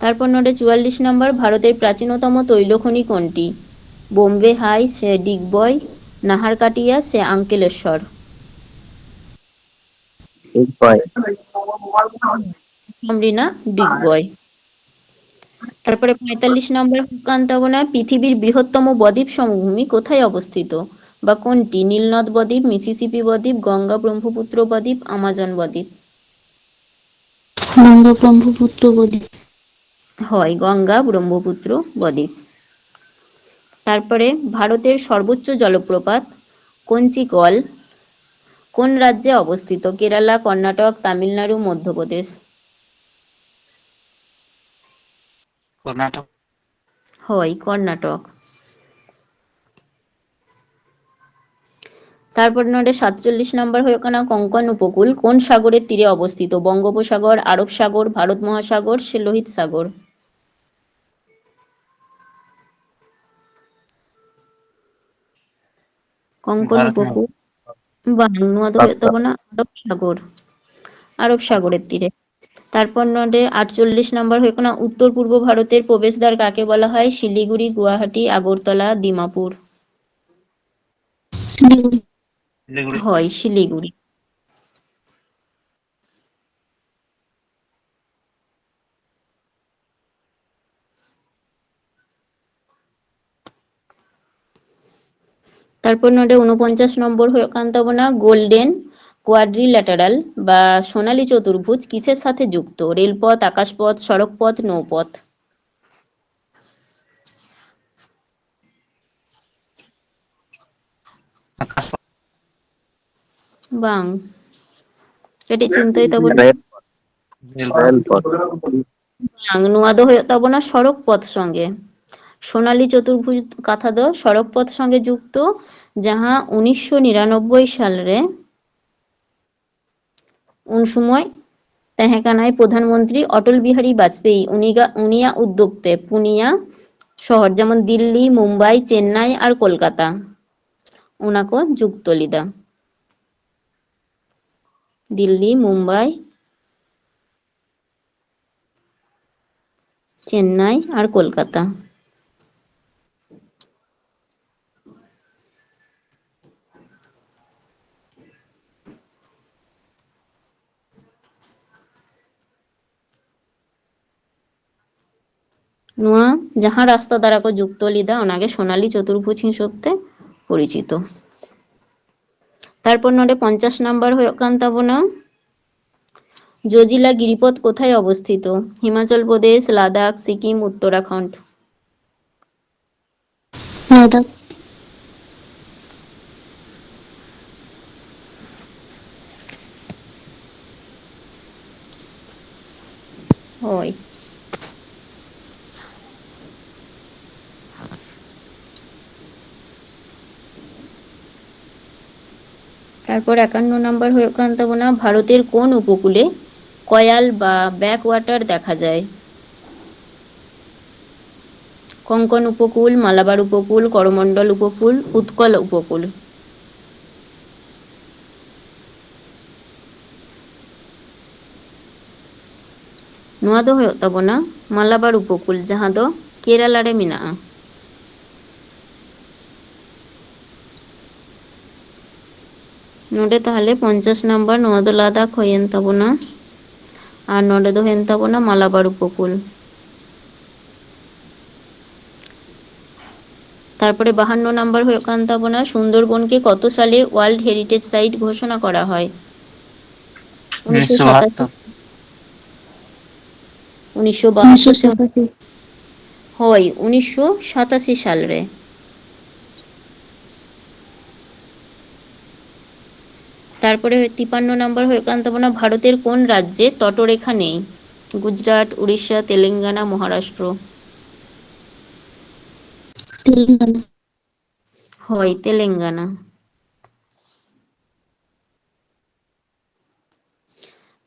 ᱛᱟᱨᱯᱚᱨ ᱱᱚᱰᱮ ᱪᱩᱣᱟᱞᱞᱤᱥ ᱱᱚᱢᱵᱚᱨ, ᱵᱷᱟᱨᱚᱛᱮᱨ ᱯᱨᱟᱪᱤᱱᱚᱛᱚᱢᱚ ᱛᱚᱭᱞᱚ ᱠᱷᱚᱱᱤ ᱠᱚᱱᱴᱤ? ᱵᱳᱢᱵᱮ ᱦᱟᱭ ᱥᱮ ᱰᱤᱜᱽᱵᱚᱭ, ᱱᱟᱦᱟᱨᱠᱟᱴᱤᱭᱟ ᱥᱮ ᱟᱝᱠᱮᱞᱮᱥᱚᱨ? ᱰᱤᱜᱽᱵᱚᱭ᱾ ᱟᱥᱟᱢ ᱨᱮᱱᱟᱜ ᱰᱤᱜᱽᱵᱚᱭ᱾ ᱛᱟᱨᱯᱚᱨᱮ ᱯᱚᱸᱭᱛᱟᱞᱞᱤᱥ ᱱᱚᱢᱵᱚᱨ ᱦᱩᱭᱩᱜ ᱠᱟᱱ ᱛᱟᱵᱚᱱᱟ, ᱯᱨᱤᱛᱷᱤᱵᱤᱨ ᱵᱨᱤᱦᱚᱛᱛᱚᱢᱚ ᱵᱚᱫᱤᱯ ᱥᱚᱢᱵᱷᱩᱢᱤ ᱠᱳᱛᱷᱟᱭ ᱚᱵᱚᱥᱛᱷᱤᱛᱚ? ᱵᱟ ᱠᱚᱱᱴᱤ? নীলনদ বদ্বীপ, মিসিসিপি বদ্বীপ, গঙ্গা ব্রহ্মপুত্র বদ্বীপ, আমাজন বদ্বীপ। গঙ্গা ব্রহ্মপুত্র বদ্বীপ। হয়, গঙ্গা ব্রহ্মপুত্র বদ্বীপ। তারপরে ভারতের সর্বোচ্চ জলপ্রপাত কঞ্চিকল কোন রাজ্যে অবস্থিত? কেরালা, কর্ণাটক, তামিলনাড়ু, মধ্যপ্রদেশ। ᱠᱚᱨᱱᱟᱴᱚᱠ᱾ ᱦᱳᱭ, ᱠᱚᱨᱱᱟᱴᱚᱠ᱾ ᱛᱟᱨᱯᱚᱨ ᱱᱚᱰᱮ ᱥᱟᱛᱪᱚᱞᱞᱤᱥ ᱱᱟᱢᱵᱟᱨ ᱦᱩᱭᱩᱜ ᱠᱟᱱᱟ ᱠᱚᱝᱠᱚᱱ ᱩᱯᱚᱠᱩᱞ ᱠᱳᱱ ᱥᱟᱜᱚᱨᱮᱨ ᱛᱤᱨᱮ ᱚᱵᱚᱥᱛᱷᱤᱛ? ᱵᱚᱝᱜᱳᱯᱚᱥᱟᱜᱚᱨ, ᱟᱨᱚᱵ ᱥᱟᱜᱚᱨ, ᱵᱷᱟᱨᱚᱛ ᱢᱚᱦᱟᱥᱟᱜᱚᱨ ᱥᱮ ᱞᱳᱦᱤᱛ ᱥᱟᱜᱚᱨ? ᱠᱚᱝᱠᱚᱱ ᱵᱷᱟᱨᱚᱛ ᱩᱯᱚᱠᱩᱞ, ᱵᱟᱝ, ᱱᱚᱣᱟ ᱫᱚ ᱦᱩᱭᱩᱜ ᱛᱟᱵᱚᱱᱟ ᱟᱨᱚᱵ ᱥᱟᱜᱚᱨ, ᱟᱨᱚᱵ ᱥᱟᱜᱚᱨᱮᱨ ᱛᱤᱨᱮ᱾ ᱛᱟᱨᱯᱚᱨ ᱱᱚᱰᱮ ᱟᱴᱪᱚᱞᱞᱤᱥ ᱱᱟᱢᱵᱟᱨ ᱦᱩᱭᱩᱜ ᱠᱟᱱᱟ ᱩᱛᱛᱚᱨ ᱯᱩᱨᱵᱚ ᱵᱷᱟᱨᱚᱛᱮᱨ ᱯᱨᱚᱵᱮᱥᱫᱟᱨ ᱠᱟᱠᱮ ᱵᱚᱞᱟ ᱦᱚᱭ? ᱥᱤᱞᱤᱜᱩᱲᱤ, ᱜᱩᱣᱟᱦᱟᱴᱤ, ᱟᱜᱚᱨᱛᱚᱞᱟ, ᱫᱤᱢᱟᱯᱩᱨ᱾ ᱥᱤᱞᱤᱜᱩᱲᱤ᱾ ᱥᱤᱞᱤᱜᱩᱲᱤ᱾ ᱦᱳᱭ, ᱥᱤᱞᱤᱜᱩᱲᱤ᱾ ᱛᱟᱨᱯᱚᱨ ᱱᱚᱰᱮ ᱩᱱᱚᱯᱚᱧᱪᱟᱥ ᱱᱚᱢᱵᱚᱨ ᱦᱩᱭᱩᱜ ᱠᱟᱱ ᱛᱟᱵᱚᱱᱟ ᱜᱳᱞᱰᱮᱱ কোয়াড্রিল্যাটারাল বা সোনালী চতুর্ভুজ কিসের সাথে যুক্ত? রেলপথ, আকাশপথ, সড়কপথ, নৌপথ? ᱵᱟᱝ, ᱠᱟᱹᱴᱤᱡ ᱪᱤᱱᱛᱟᱹᱭ ᱛᱟᱵᱚᱱ᱾ ᱨᱮᱞ ᱯᱚᱛᱷ᱾ ᱵᱟᱝ, ᱱᱚᱣᱟ ᱫᱚ ᱦᱩᱭᱩᱜ ᱛᱟᱵᱚᱱᱟ ᱥᱚᱲᱚᱠ ᱯᱚᱛᱷ ᱥᱚᱸᱜᱮ᱾ ᱥᱳᱱᱟᱞᱤ ᱪᱚᱛᱩᱨᱵᱷᱩᱡᱽ ᱠᱟᱛᱷᱟ ᱫᱚ ᱥᱚᱲᱚᱠ ᱯᱚᱛᱷ ᱥᱚᱸᱜᱮ ᱡᱩᱠᱛᱚ, ᱡᱟᱦᱟᱸ ᱩᱱᱤᱥᱥᱚ ᱱᱤᱨᱟᱱᱚᱵᱵᱳᱭ ᱥᱟᱞ ᱨᱮ ᱩᱱ ᱥᱚᱢᱚᱭ ᱛᱟᱦᱮᱸ ᱠᱟᱱᱟᱭ ᱯᱨᱚᱫᱷᱟᱱ ᱢᱚᱱᱛᱨᱤ ᱚᱴᱚᱞ ᱵᱤᱦᱟᱨᱤ ᱵᱟᱡᱽᱯᱮᱭᱤ᱾ ᱩᱱᱤᱜᱟ-, ᱩᱱᱤᱭᱟᱜ ᱩᱫᱽᱫᱳᱜᱽ ᱛᱮ ᱯᱩᱱᱭᱟ ᱥᱚᱦᱚᱨ, ᱡᱮᱢᱚᱱ ᱫᱤᱞᱞᱤ, ᱢᱩᱢᱵᱟᱭ, ᱪᱮᱱᱱᱟᱭ ᱟᱨ ᱠᱳᱞᱠᱟᱛᱟ, ᱚᱱᱟ ᱠᱚ ᱡᱩᱠᱛᱚ ᱞᱮᱫᱟ᱾ ᱫᱤᱞᱞᱤ, ᱢᱩᱢᱵᱟᱭ, ᱪᱮᱱᱱᱟᱭ ᱟᱨ ᱠᱳᱞᱠᱟᱛᱟ᱾ ᱱᱚᱣᱟ ᱡᱟᱦᱟᱸ ᱨᱟᱥᱛᱟ ᱫᱟᱨᱟ ᱠᱚ ᱡᱩᱠᱛᱚ ᱞᱮᱫᱟ, ᱚᱱᱟᱜᱮ ᱥᱳᱱᱟᱞᱤ ᱪᱚᱛᱩᱨᱵᱷᱩᱡᱽ ᱦᱤᱥᱟᱹᱵ ᱛᱮ ᱯᱚᱨᱤᱪᱤᱛᱚ᱾ ᱛᱟᱨᱯᱚᱨ ᱱᱚᱰᱮ ᱯᱚᱧᱪᱟᱥ ᱱᱟᱢᱵᱟᱨ ᱦᱩᱭᱩᱜ ᱠᱟᱱ ᱛᱟᱵᱚᱱᱟ, ᱡᱳᱡᱤᱞᱟ ᱜᱤᱨᱤᱯᱚᱛᱷ ᱠᱳᱛᱷᱟᱭ ᱚᱵᱚᱥᱛᱷᱤᱛᱚ? ᱦᱤᱢᱟᱪᱚᱞ ᱯᱨᱚᱫᱮᱥ, ᱞᱟᱫᱟᱠᱷ, ᱥᱤᱠᱤᱢ, ᱩᱛᱛᱚᱨᱟᱠᱷᱚᱸᱰ? ᱞᱟᱫᱟᱠᱷ᱾ ᱦᱳᱭ᱾ ᱛᱟᱨᱯᱚᱨ ᱮᱠᱟᱱᱱᱚ ᱱᱟᱢᱵᱟᱨ ᱦᱩᱭᱩᱜ ᱠᱟᱱ ᱛᱟᱵᱚᱱᱟ, ᱵᱷᱟᱨᱚᱛᱮᱨ ᱠᱳᱱ ᱩᱯᱚᱠᱩᱞᱮ ᱠᱚᱭᱟᱞ ᱵᱟ ব্যাকওয়াটার দেখা যায়? কঙ্কন উপকূল, মালাবার উপকূল, করমণ্ডল উপকূল, উৎকল উপকূল। ᱱᱚᱣᱟ ᱫᱚ ᱦᱩᱭᱩᱜ ᱛᱟᱵᱚᱱᱟ ᱢᱟᱞᱟᱵᱟᱨ ᱩᱯᱚᱠᱩᱞ, ᱡᱟᱦᱟᱸ ᱫᱚ ᱠᱮᱨᱟᱞᱟ ᱨᱮ ᱢᱮᱱᱟᱜᱼᱟ᱾ ᱱᱚᱰᱮ ᱛᱟᱦᱚᱞᱮ ᱯᱚᱧᱪᱟᱥ ᱱᱟᱢᱵᱟᱨ, ᱱᱚᱣᱟ ᱫᱚ ᱞᱟᱫᱟᱠᱷ ᱦᱩᱭᱮᱱ ᱛᱟᱵᱚᱱᱟ, ᱟᱨ ᱱᱚᱰᱮ ᱫᱚ ᱦᱩᱭᱮᱱ ᱛᱟᱵᱚᱱᱟ ᱢᱟᱞᱟᱵᱟᱨ ᱩᱯᱚᱠᱩᱞ᱾ ᱛᱟᱨᱯᱚᱨᱮ ᱵᱟᱦᱟᱱᱱᱚ ᱱᱟᱢᱵᱟᱨ ᱦᱩᱭᱩᱜ ᱠᱟᱱ ᱛᱟᱵᱚᱱᱟ, ᱥᱩᱱᱫᱚᱨᱵᱚᱱ ᱠᱮ ᱠᱚᱛᱚ ᱥᱟᱞᱮ World Heritage Site ᱜᱷᱳᱥᱚᱱᱟ ᱠᱚᱨᱟ ᱦᱚᱭ? ᱩᱱᱤᱥᱥᱚ ᱥᱟᱛᱟᱥᱤ᱾ ᱩᱱᱤᱥᱥᱚ ᱵᱟᱦᱟᱛᱛᱳᱨ ᱥᱟᱞ᱾ ᱦᱳᱭ, ᱩᱱᱤᱥᱥᱚ ᱥᱟᱛᱟᱥᱤ ᱥᱟᱞ ᱨᱮ᱾ ᱛᱟᱨᱯᱚᱨᱮ ᱛᱤᱯᱟᱱᱱᱚ ᱱᱟᱢᱵᱟᱨ ᱦᱩᱭᱩᱜ ᱠᱟᱱ ᱛᱟᱵᱚᱱᱟ, ᱵᱷᱟᱨᱚᱛᱮᱨ ᱠᱳᱱ ᱨᱟᱡᱽᱡᱮ ᱛᱚᱴᱚᱨᱮᱠᱷᱟ ᱱᱮᱭ? ᱜᱩᱡᱽᱨᱟᱴ, ᱩᱲᱤᱥᱥᱟ, ᱛᱮᱞᱮᱝᱜᱟᱱᱟ, ᱢᱚᱦᱟᱨᱟᱥᱴᱨᱚ? ᱛᱮᱞᱮᱝᱜᱟᱱᱟ᱾ ᱦᱳᱭ, ᱛᱮᱞᱮᱝᱜᱟᱱᱟ᱾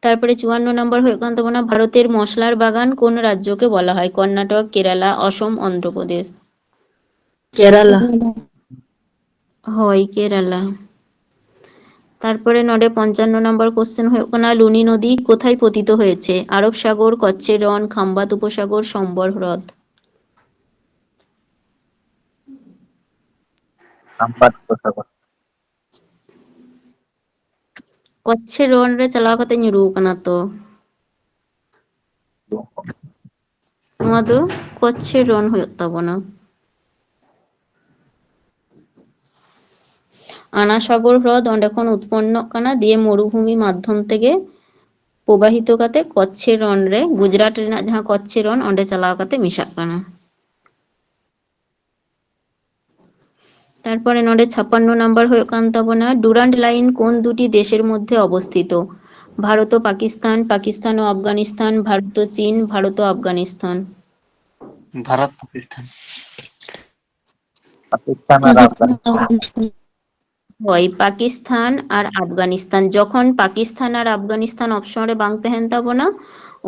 ᱛᱟᱨᱯᱚᱨᱮ ᱪᱩᱣᱟᱱᱱᱚ ᱱᱟᱢᱵᱟᱨ ᱦᱩᱭᱩᱜ ᱠᱟᱱ ᱛᱟᱵᱚᱱᱟ, ᱵᱷᱟᱨᱚᱛᱮᱨ ᱢᱚᱥᱞᱟᱨ ᱵᱟᱜᱟᱱ ᱠᱳᱱ ᱨᱟᱡᱽᱡᱚ ᱠᱮ ᱵᱚᱞᱟ ᱦᱚᱭ? ᱠᱚᱨᱱᱟᱴᱚᱠ, ᱠᱮᱨᱟᱞᱟ, ᱚᱥᱚᱢ, ᱚᱱᱫᱷᱨᱚ ᱯᱨᱚᱫᱮᱥ? ᱠᱮᱨᱟᱞᱟ᱾ ᱦᱳᱭ, ᱠᱮᱨᱟᱞᱟ᱾ ᱛᱟᱨᱯᱚᱨᱮ ᱱᱚᱰᱮ ᱯᱚᱧᱪᱟᱱᱱᱚ ᱱᱟᱢᱵᱟᱨ ᱠᱚᱥᱪᱮᱱ ᱦᱩᱭᱩᱜ ᱠᱟᱱᱟ, ᱞᱩᱱᱤ ᱱᱚᱫᱤ ᱠᱳᱛᱷᱟᱭ ᱯᱚᱛᱤᱛᱚ ᱦᱚᱭᱮᱪᱷᱮ? ᱟᱨᱚᱵ ᱥᱟᱜᱚᱨ, ᱠᱚᱪᱪᱮ ᱨᱚᱱ, ᱠᱷᱟᱢᱵᱟᱛ ᱩᱯᱚᱥᱟᱜᱚᱨ, ᱥᱚᱢᱵᱚᱨ ᱦᱨᱚᱫ? ᱠᱷᱟᱢᱵᱟᱛ ᱩᱯᱚᱥᱟᱜᱚᱨ᱾ ᱠᱚᱪᱪᱷᱮ ᱨᱚᱱ ᱨᱮ ᱪᱟᱞᱟᱣ ᱠᱟᱛᱮ ᱧᱩᱨᱩ ᱟᱠᱟᱱᱟ ᱛᱚ᱾ ᱱᱚᱣᱟ ᱫᱚ ᱠᱚᱪᱪᱷᱮ ᱨᱚᱱ ᱦᱩᱭᱩᱜ ᱛᱟᱵᱚᱱᱟ᱾ ᱟᱱᱟ ᱥᱟᱜᱚᱨ ᱦᱨᱚᱫ ᱚᱸᱰᱮ ᱠᱷᱚᱱ ᱩᱛᱯᱚᱱᱱᱚᱜ ᱠᱟᱱᱟ, ᱫᱤᱭᱮ ᱢᱚᱨᱩᱵᱷᱩᱢᱤ ᱢᱟᱫᱽᱫᱷᱚᱢ ᱛᱮᱜᱮ ᱯᱨᱚᱵᱟᱦᱤᱛᱚ ᱠᱟᱛᱮ ᱠᱚᱪᱪᱷᱮ ᱨᱚᱱ ᱨᱮ, ᱜᱩᱡᱽᱨᱟᱴ ᱨᱮᱱᱟᱜ ᱡᱟᱦᱟᱸ ᱠᱚᱪᱪᱷᱮ ᱨᱚᱱ, ᱚᱸᱰᱮ ᱪᱟᱞᱟᱣ ᱠᱟᱛᱮ ᱢᱮᱥᱟᱜ ᱠᱟᱱᱟ᱾ ᱛᱟᱨᱯᱚᱨᱮ ᱱᱚᱰᱮ ᱪᱷᱟᱯᱟᱱᱱᱚ ᱱᱟᱢᱵᱟᱨ ᱦᱩᱭᱩᱜ ᱠᱟᱱ ᱛᱟᱵᱚᱱᱟ, ᱰᱩᱨᱟᱱᱰ ᱞᱟᱭᱤᱱ ᱠᱳᱱ ᱫᱩᱴᱤ ᱫᱮᱥᱮᱨ ᱢᱚᱫᱽᱫᱷᱮ ᱚᱵᱚᱥᱛᱷᱤᱛᱚ? ᱵᱷᱟᱨᱚᱛ ও পাকিস্তান, পাকিস্তান ও আফগানিস্তান, ভারত ও চীন, ভারত ও আফগানিস্তান? ভারত পাকিস্তান। পাকিস্তান আর আফগানিস্তান। ᱦᱳᱭ, ᱯᱟᱠᱤᱥᱛᱟᱱ ᱟᱨ ᱟᱯᱷᱜᱟᱱᱤᱥᱛᱟᱱ᱾ ᱡᱚᱠᱷᱚᱱ ᱯᱟᱠᱤᱥᱛᱟᱱ ᱟᱨ ᱟᱯᱷᱜᱟᱱᱤᱥᱛᱟᱱ ᱚᱯᱥᱚᱱ ᱨᱮ ᱵᱟᱝ ᱛᱟᱦᱮᱱ ᱛᱟᱵᱚᱱᱟ,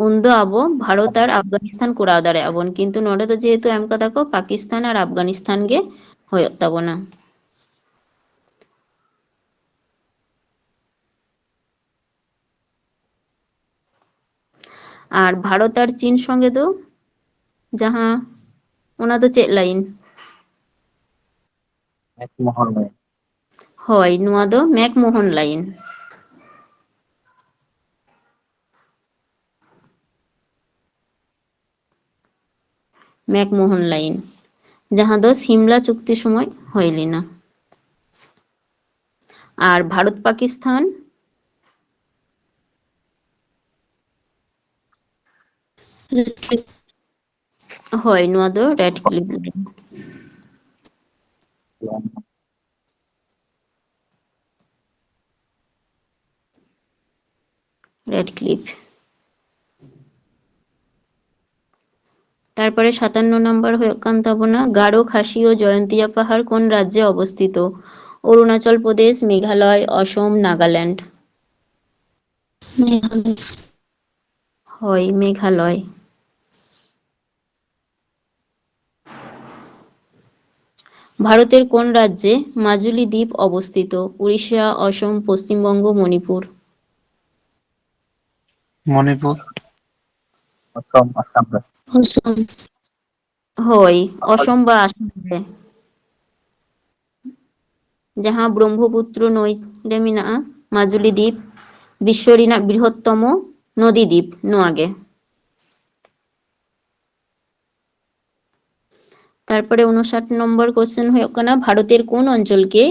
ᱩᱱᱫᱚ ᱟᱵᱚ ᱵᱷᱟᱨᱚᱛ ᱟᱨ ᱟᱯᱷᱜᱟᱱᱤᱥᱛᱟᱱ ᱠᱚᱨᱟᱣ ᱫᱟᱲᱮᱭᱟᱜᱼᱟ ᱵᱚᱱ, ᱠᱤᱱᱛᱩ ᱱᱚᱰᱮ ᱫᱚ ᱡᱮᱦᱮᱛᱩ ᱮᱢ ᱠᱟᱫᱟ ᱠᱚ, ᱯᱟᱠᱤᱥᱛᱟᱱ ᱟᱨ ᱟᱯᱷᱜᱟᱱᱤᱥᱛᱟᱱ ᱜᱮ ᱦᱩᱭᱩᱜ ᱛᱟᱵᱚᱱᱟ᱾ ᱟᱨ ᱵᱷᱟᱨᱚᱛ ᱟᱨ ᱪᱤᱱ ᱥᱚᱸᱜᱮ ᱫᱚ ᱡᱟᱦᱟᱸ, ᱚᱱᱟ ᱫᱚ ᱪᱮᱫ ᱞᱟᱭᱤᱱ? McMahon line. ᱦᱳᱭ, ᱱᱚᱣᱟ ᱫᱚ ᱢᱮᱠᱢᱳᱦᱚᱱ ᱞᱟᱭᱤᱱ᱾ McMahon line. ᱡᱟᱦᱟᱸ ᱫᱚ ᱥᱤᱢᱞᱟ ᱪᱩᱠᱛᱤ ᱥᱚᱢᱚᱭ ᱦᱩᱭ ᱞᱮᱱᱟ᱾ ᱟᱨ ᱵᱷᱟᱨᱚᱛ ᱯᱟᱠᱤᱥᱛᱷᱟᱱ, ᱦᱳᱭ, ᱱᱚᱣᱟ ᱫᱚ ᱨᱮᱰ ᱠᱞᱤᱯ᱾ Red clip. ᱛᱟᱨᱯᱚᱨᱮ ᱥᱟᱛᱟᱱᱱᱚ ᱱᱟᱢᱵᱟᱨ ᱦᱩᱭᱩᱜ ᱠᱟᱱ ᱛᱟᱵᱚᱱᱟ, ᱜᱟᱨᱳ, ᱠᱷᱟᱥᱤ ᱳ ᱡᱚᱭᱚᱱᱛᱤᱭᱟ ᱯᱟᱦᱟᱲ ᱠᱳᱱ ᱨᱟᱡᱽᱡᱮ ᱚᱵᱚᱥᱛᱷᱤᱛ? ᱚᱨᱩᱱᱟᱪᱚᱞ ᱯᱨᱚᱫᱮᱥ, ᱢᱮᱜᱷᱟᱞᱚᱭ, ᱚᱥᱚᱢ, ᱱᱟᱜᱟᱞᱮᱱᱰ᱾ ᱢᱮᱜᱷᱟᱞᱚᱭ᱾ ᱦᱳᱭ, ᱢᱮᱜᱷᱟᱞᱚᱭ᱾ ভারতের কোন রাজ্যে মাজুলি দ্বীপ অবস্থিত? উড়িষ্যা, অসম, পশ্চিমবঙ্গ, মণিপুর। ᱢᱚᱱᱤᱯᱩᱨ᱾ ᱟᱥᱟᱢ, ᱟᱥᱟᱢ ᱨᱮ᱾ ᱦᱳᱭ, ᱚᱥᱚᱢ ᱵᱟ ᱟᱥᱟᱢ ᱨᱮ, ᱡᱟᱦᱟᱸ ᱵᱨᱚᱦᱢᱯᱩᱛᱨᱚ ᱱᱟᱹᱭ ᱨᱮ ᱢᱮᱱᱟᱜᱼᱟ ᱢᱟᱡᱩᱞᱤ ᱫᱤᱯ, ᱵᱤᱥᱥᱚ ᱨᱮᱱᱟᱜ ᱵᱨᱤᱦᱚᱛᱛᱚᱢᱚ ᱱᱚᱫᱤ ᱫᱤᱯ ᱱᱚᱣᱟ ᱜᱮ᱾ ᱛᱟᱨᱯᱚᱨᱮ ᱩᱱᱩᱥᱟᱴ ᱱᱚᱢᱵᱚᱨ ᱠᱚᱥᱪᱮᱱ ᱦᱩᱭᱩᱜ ᱠᱟᱱᱟ, ᱵᱷᱟᱨᱚᱛᱮᱨ ᱠᱳᱱ ᱚᱧᱪᱚᱞ ᱠᱮ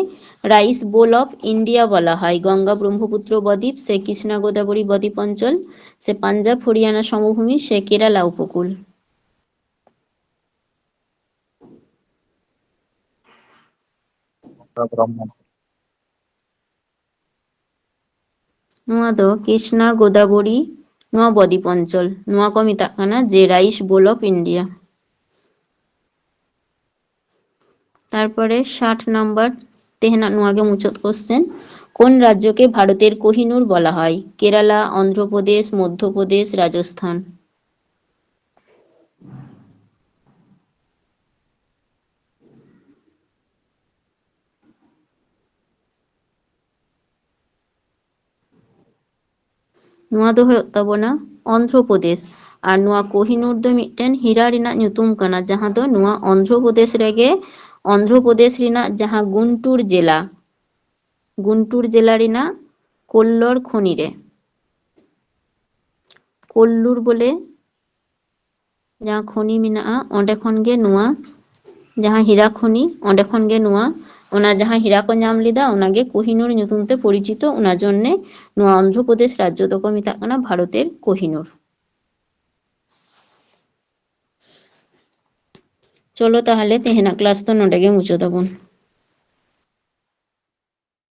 রাইস বোল অফ ইন্ডিয়া বলা হয়? গঙ্গা ব্রহ্মপুত্র বদ্বীপ, সে কৃষ্ণা গোদাবরী বদ্বীপ অঞ্চল, সে পাঞ্জাব হরিয়ানা সমভূমি, সে কেরালা উপকূল। ᱱᱚᱣᱟ ᱫᱚ ᱠᱨᱤᱥᱱᱟ ᱜᱳᱫᱟᱵᱚᱨᱤ ᱱᱚᱣᱟ ᱵᱚᱫᱤᱯ ᱚᱧᱪᱚᱞ, ᱱᱚᱣᱟ ᱠᱚ ᱢᱮᱛᱟᱜ ᱠᱟᱱᱟ ᱡᱮ ᱨᱟᱭᱤᱥ ᱵᱳᱞ ᱚᱯᱷ ᱤᱱᱰᱤᱭᱟ᱾ ᱛᱟᱨᱯᱚᱨᱮ ᱥᱟᱴ ᱱᱟᱢᱵᱟᱨ, ᱛᱮᱦᱮᱧᱟᱜ ᱱᱚᱣᱟ ᱜᱮ ᱢᱩᱪᱟᱹᱫ ᱠᱚᱥᱪᱮᱱ, কোন রাজ্যকে ভারতের কোহিনূর বলা হয়? কেরালা, অন্ধ্রপ্রদেশ, মধ্যপ্রদেশ, রাজস্থান। ᱱᱚᱣᱟ ᱫᱚ ᱦᱩᱭᱩᱜ ᱛᱟᱵᱚᱱᱟ ᱚᱱᱫᱷᱨᱚ ᱯᱨᱚᱫᱮᱥ᱾ ᱟᱨ ᱱᱚᱣᱟ ᱠᱳᱦᱤᱱᱩᱨ ᱫᱚ ᱢᱤᱫᱴᱮᱱ ᱦᱤᱨᱟ ᱨᱮᱱᱟᱜ ᱧᱩᱛᱩᱢ ᱠᱟᱱᱟ, ᱡᱟᱦᱟᱸ ᱫᱚ ᱱᱚᱣᱟ ᱚᱱᱫᱷᱨᱚ ᱯᱨᱚᱫᱮᱥ ᱨᱮᱜᱮ, ᱚᱱᱫᱷᱨᱚ ᱯᱨᱚᱫᱮᱥ ᱨᱮᱱᱟᱜ ᱡᱟᱦᱟᱸ ᱜᱩᱱᱴᱩᱨ ᱡᱮᱞᱟ, ᱜᱩᱱᱴᱩᱨ ᱡᱮᱞᱟ ᱨᱮᱱᱟᱜ ᱠᱳᱞᱞᱚᱨ ᱠᱷᱚᱱᱤ ᱨᱮ, ᱠᱳᱞᱞᱩᱨ ᱵᱚᱞᱮ ᱡᱟᱦᱟᱸ ᱠᱷᱚᱱᱤ ᱢᱮᱱᱟᱜᱼᱟ, ᱚᱸᱰᱮ ᱠᱷᱚᱱ ᱜᱮ ᱱᱚᱣᱟ ᱡᱟᱦᱟᱸ ᱦᱤᱨᱟ ᱠᱷᱚᱱᱤ, ᱚᱸᱰᱮ ᱠᱷᱚᱱ ᱜᱮ ᱱᱚᱣᱟ, ᱚᱱᱟ ᱡᱟᱦᱟᱸ ᱦᱤᱨᱟ ᱠᱚ ᱧᱟᱢ ᱞᱮᱫᱟ, ᱚᱱᱟᱜᱮ ᱠᱳᱦᱤᱱᱩᱨ ᱧᱩᱛᱩᱢ ᱛᱮ ᱯᱚᱨᱤᱪᱤᱛᱚ᱾ ᱚᱱᱟ ᱡᱚᱱᱱᱮ ᱱᱚᱣᱟ ᱚᱱᱫᱷᱨᱚ ᱯᱨᱚᱫᱮᱥ ᱨᱟᱡᱽᱡᱚ ᱫᱚᱠᱚ ᱢᱮᱛᱟᱜ ᱠᱟᱱᱟ ᱵᱷᱟᱨᱚᱛᱮᱨ ᱠᱳᱦᱤᱱᱩᱨ᱾ ᱪᱚᱞᱚ ᱛᱟᱦᱚᱞᱮ ᱛᱮᱦᱮᱧᱟᱜ ᱠᱞᱟᱥ ᱫᱚ ᱱᱚᱰᱮ ᱜᱮ ᱢᱩᱪᱟᱹᱫ ᱟᱵᱚᱱ᱾